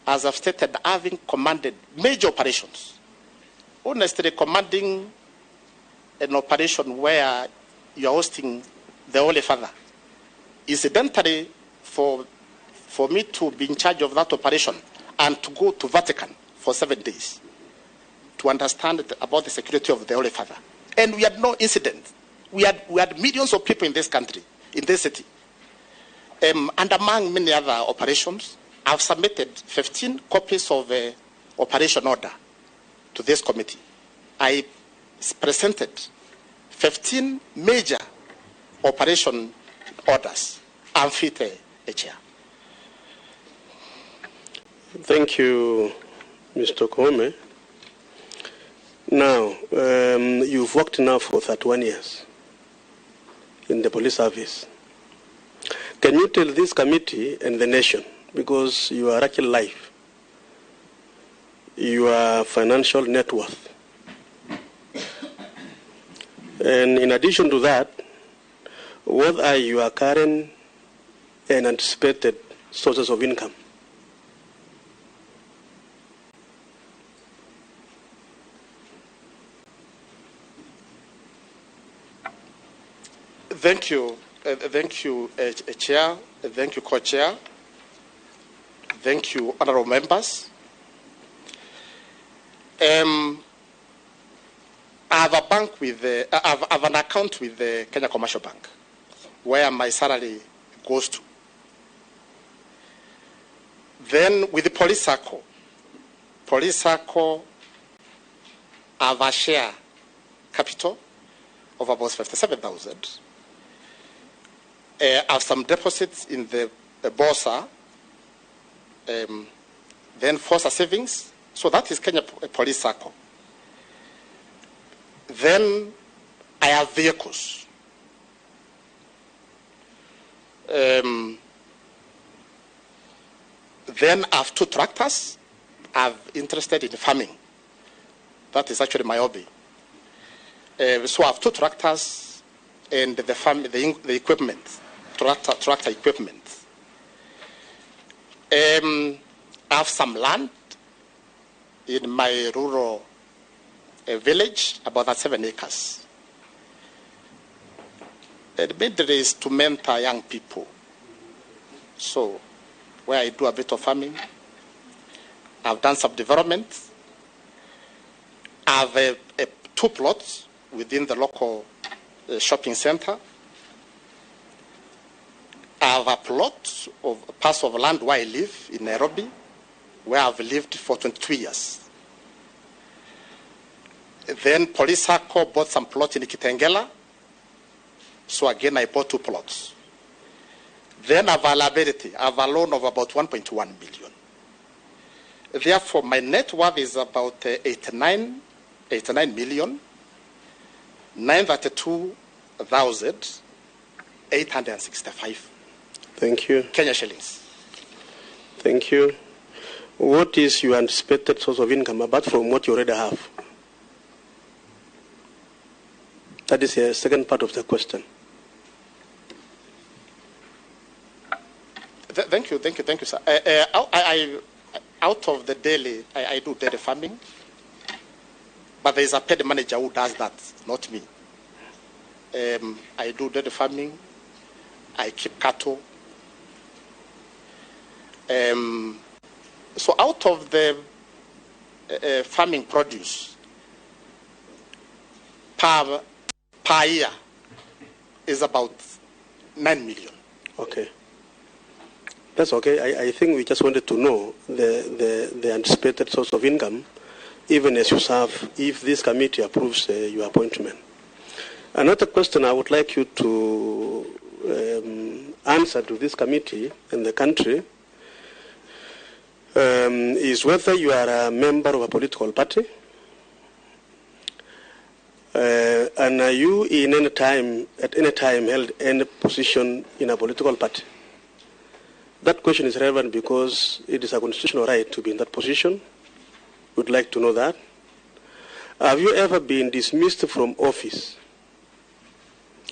as I've stated, having commanded major operations. Honestly, commanding an operation where you are hosting the Holy Father. Incidentally, for me to be in charge of that operation and to go to Vatican for 7 days to understand about the security of the Holy Father. And we had no incident. We had millions of people in this country, in this city. And among many other operations, I've submitted 15 copies of the operation order to this committee. I presented 15 major operation orders. I'm fit a chair. Thank you, Mr. Koome. Now, you've worked now for 31 years in the police service. Can you tell this committee and the nation, because you are actually live, your financial net worth? And in addition to that, what are your current and anticipated sources of income? Thank you. Thank you, Chair. Thank you, Co-Chair. Thank you, honorable members. I have a bank with, I have an account with the Kenya Commercial Bank, where my salary goes to. Then with the Police Sacco, I have a share capital of about 57,000. I have some deposits in the Borsa, then Forsa Savings. So that is Kenya Police Sacco. Then I have vehicles. Then I have 2 tractors. I'm interested in farming. That is actually my hobby. So I have 2 tractors, and the farm, the equipment, tractor equipment. I have some land in my rural village, about 7 acres. The main is to mentor young people. So, where I do a bit of farming, I've done some development. I have 2 plots within the local shopping center. I have a plot of a parcel of land where I live in Nairobi, where I've lived for 22 years. Then Police Sacco bought some plots in Kitengela. So again, I bought 2 plots. Then availability, I have a loan of about 1.1 million. Therefore, my net worth is about 89 million, 932,865. Thank you. Kenya shillings. Thank you. What is your anticipated source of income apart from what you already have? That is the second part of the question. Thank you, sir. Out of the daily, I do dairy farming, but there is a paid manager who does that, not me. I do dairy farming. I keep cattle. So out of the farming produce per year is about 9 million. Okay. That's okay. I think we just wanted to know the anticipated source of income, even as you serve, if this committee approves your appointment. Another question I would like you to answer to this committee and the country is whether you are a member of a political party, and are you in any time, at any time, held any position in a political party? That question is relevant because it is a constitutional right to be in that position. We'd like to know that. Have you ever been dismissed from office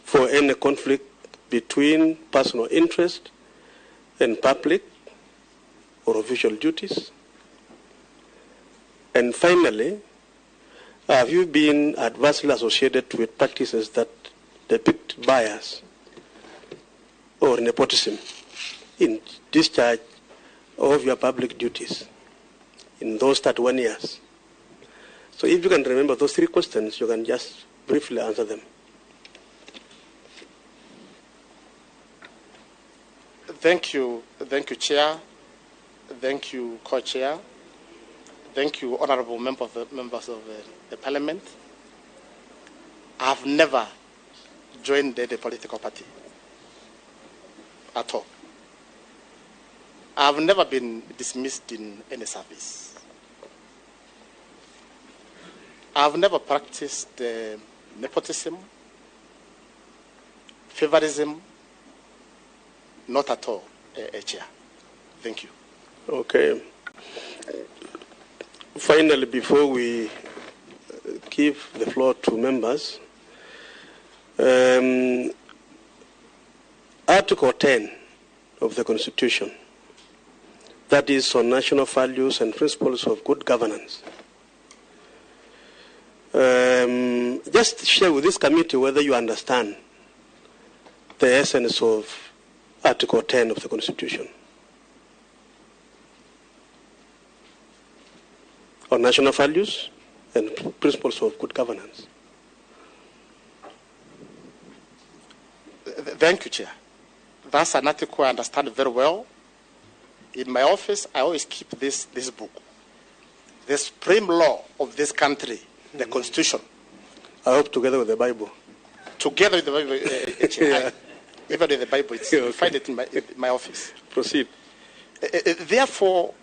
for any conflict between personal interest and public or official duties? And finally, have you been adversely associated with practices that depict bias or nepotism in discharge of your public duties in those 31 years? So if you can remember those three questions, you can just briefly answer them. Thank you. Thank you, Chair. Thank you, Co-Chair. Thank you, Honorable members of the Parliament. I've never joined the political party at all. I've never been dismissed in any service. I've never practiced nepotism, favorism, not at all, Chair. Thank you. Okay. Finally, before we give the floor to members, Article 10 of the Constitution, that is on national values and principles of good governance. Just share with this committee whether you understand the essence of Article 10 of the Constitution on national values and principles of good governance. Thank you, Chair. That's an article I understand very well. In my office, I always keep this book. The supreme law of this country, the Constitution. I hope together with the Bible. Together with the Bible, Chair. Yeah. Even with the Bible, it's, okay. You find it in my office. Proceed. Therefore,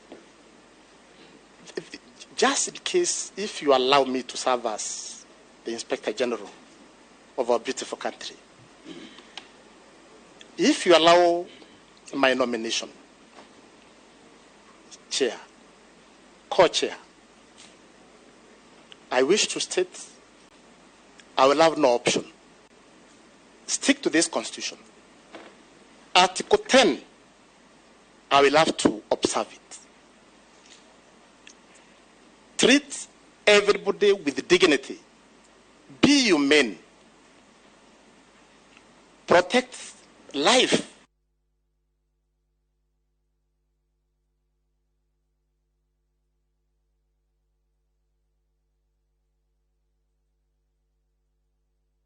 just in case, if you allow me to serve as the Inspector General of our beautiful country, if you allow my nomination, Chair, Co-Chair, I wish to state I will have no option stick to this constitution. Article 10, I will have to observe it. Treat everybody with dignity. Be humane. Protect life.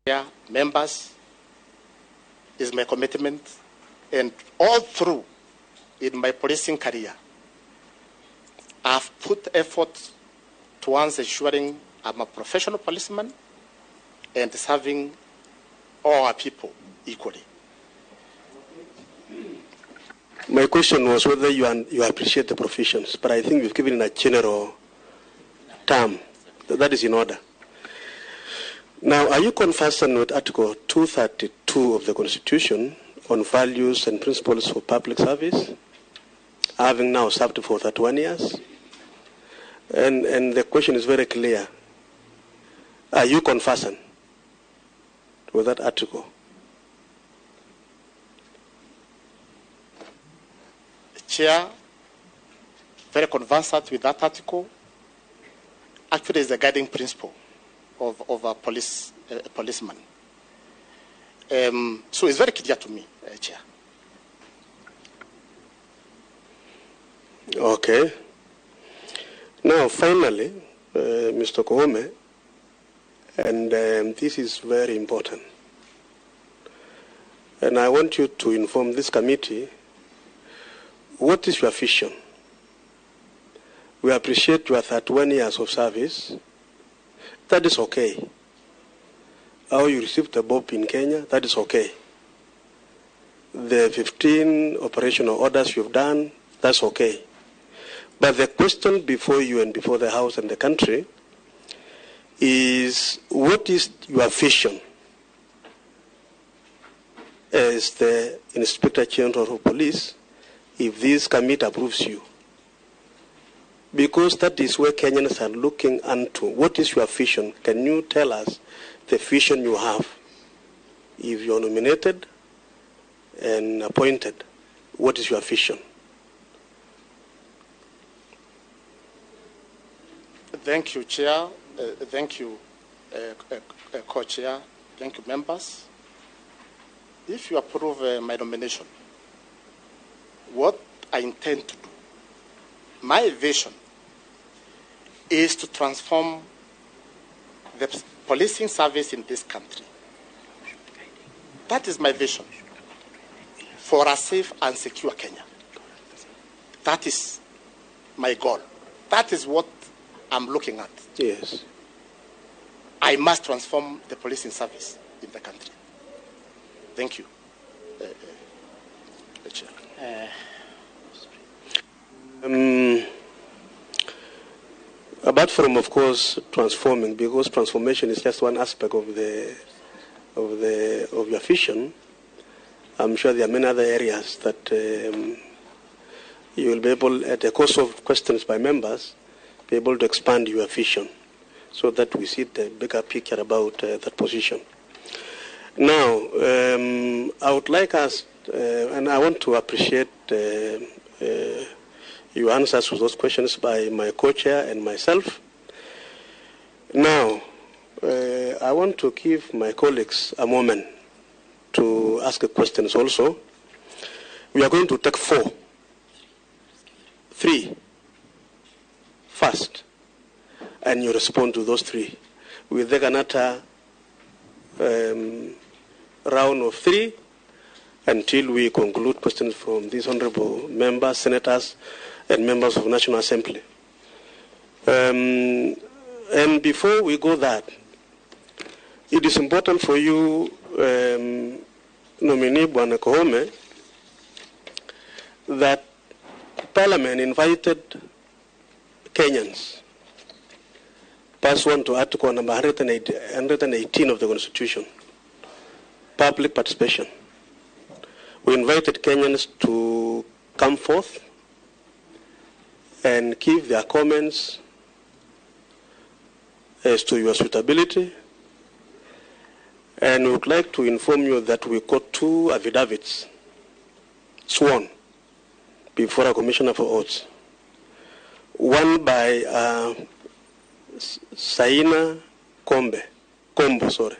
Yeah, members, is my commitment, and all through in my policing career, I've put effort towards ensuring I'm a professional policeman and serving all our people equally. My question was whether you appreciate the provisions, but I think you've given a general term. That is in order. Now, are you conversant with Article 232 of the Constitution on values and principles for public service, having now served for 31 years? And the question is very clear. Are you conversant with that article? Chair, very conversant with that article. Actually, it's the guiding principle of a policeman. So it's very clear to me, Chair. Okay. Now, finally, Mr. Koome, and this is very important, and I want you to inform this committee, what is your vision? We appreciate your 31 years of service. That is okay. How you received the BOP in Kenya, that is okay. The 15 operational orders you've done, that's okay. But the question before you and before the House and the country is, what is your vision as the Inspector General of Police if this committee approves you? Because that is where Kenyans are looking unto. What is your vision? Can you tell us the vision you have? If you are nominated and appointed, what is your vision? Thank you, Chair. Thank you, Co-Chair. Thank you, members. If you approve my nomination, what I intend to do, my vision is to transform the policing service in this country. That is my vision for a safe and secure Kenya. That is my goal. That is what I'm looking at. Yes. I must transform the policing service in the country. Thank you, Chair. Apart from, of course, transforming, because transformation is just one aspect of of your vision. I'm sure there are many other areas that you will be able, at the course of questions by members, be able to expand your vision, so that we see the bigger picture about that position. Now, I would like us, and I want to appreciate your answers to those questions by my co-chair and myself. Now, I want to give my colleagues a moment to ask questions also. We are going to take three first, and you respond to those three. We take another round of three until we conclude questions from these honorable members, senators, and members of National Assembly. And before we go that, it is important for you, nominee Bwana Koome, that Parliament invited Kenyans pursuant to Article number 118 of the Constitution, public participation. We invited Kenyans to come forth and give their comments as to your suitability And we would like to inform you that we got two affidavits sworn before a commissioner for oaths. One by Saina Kombo, sorry.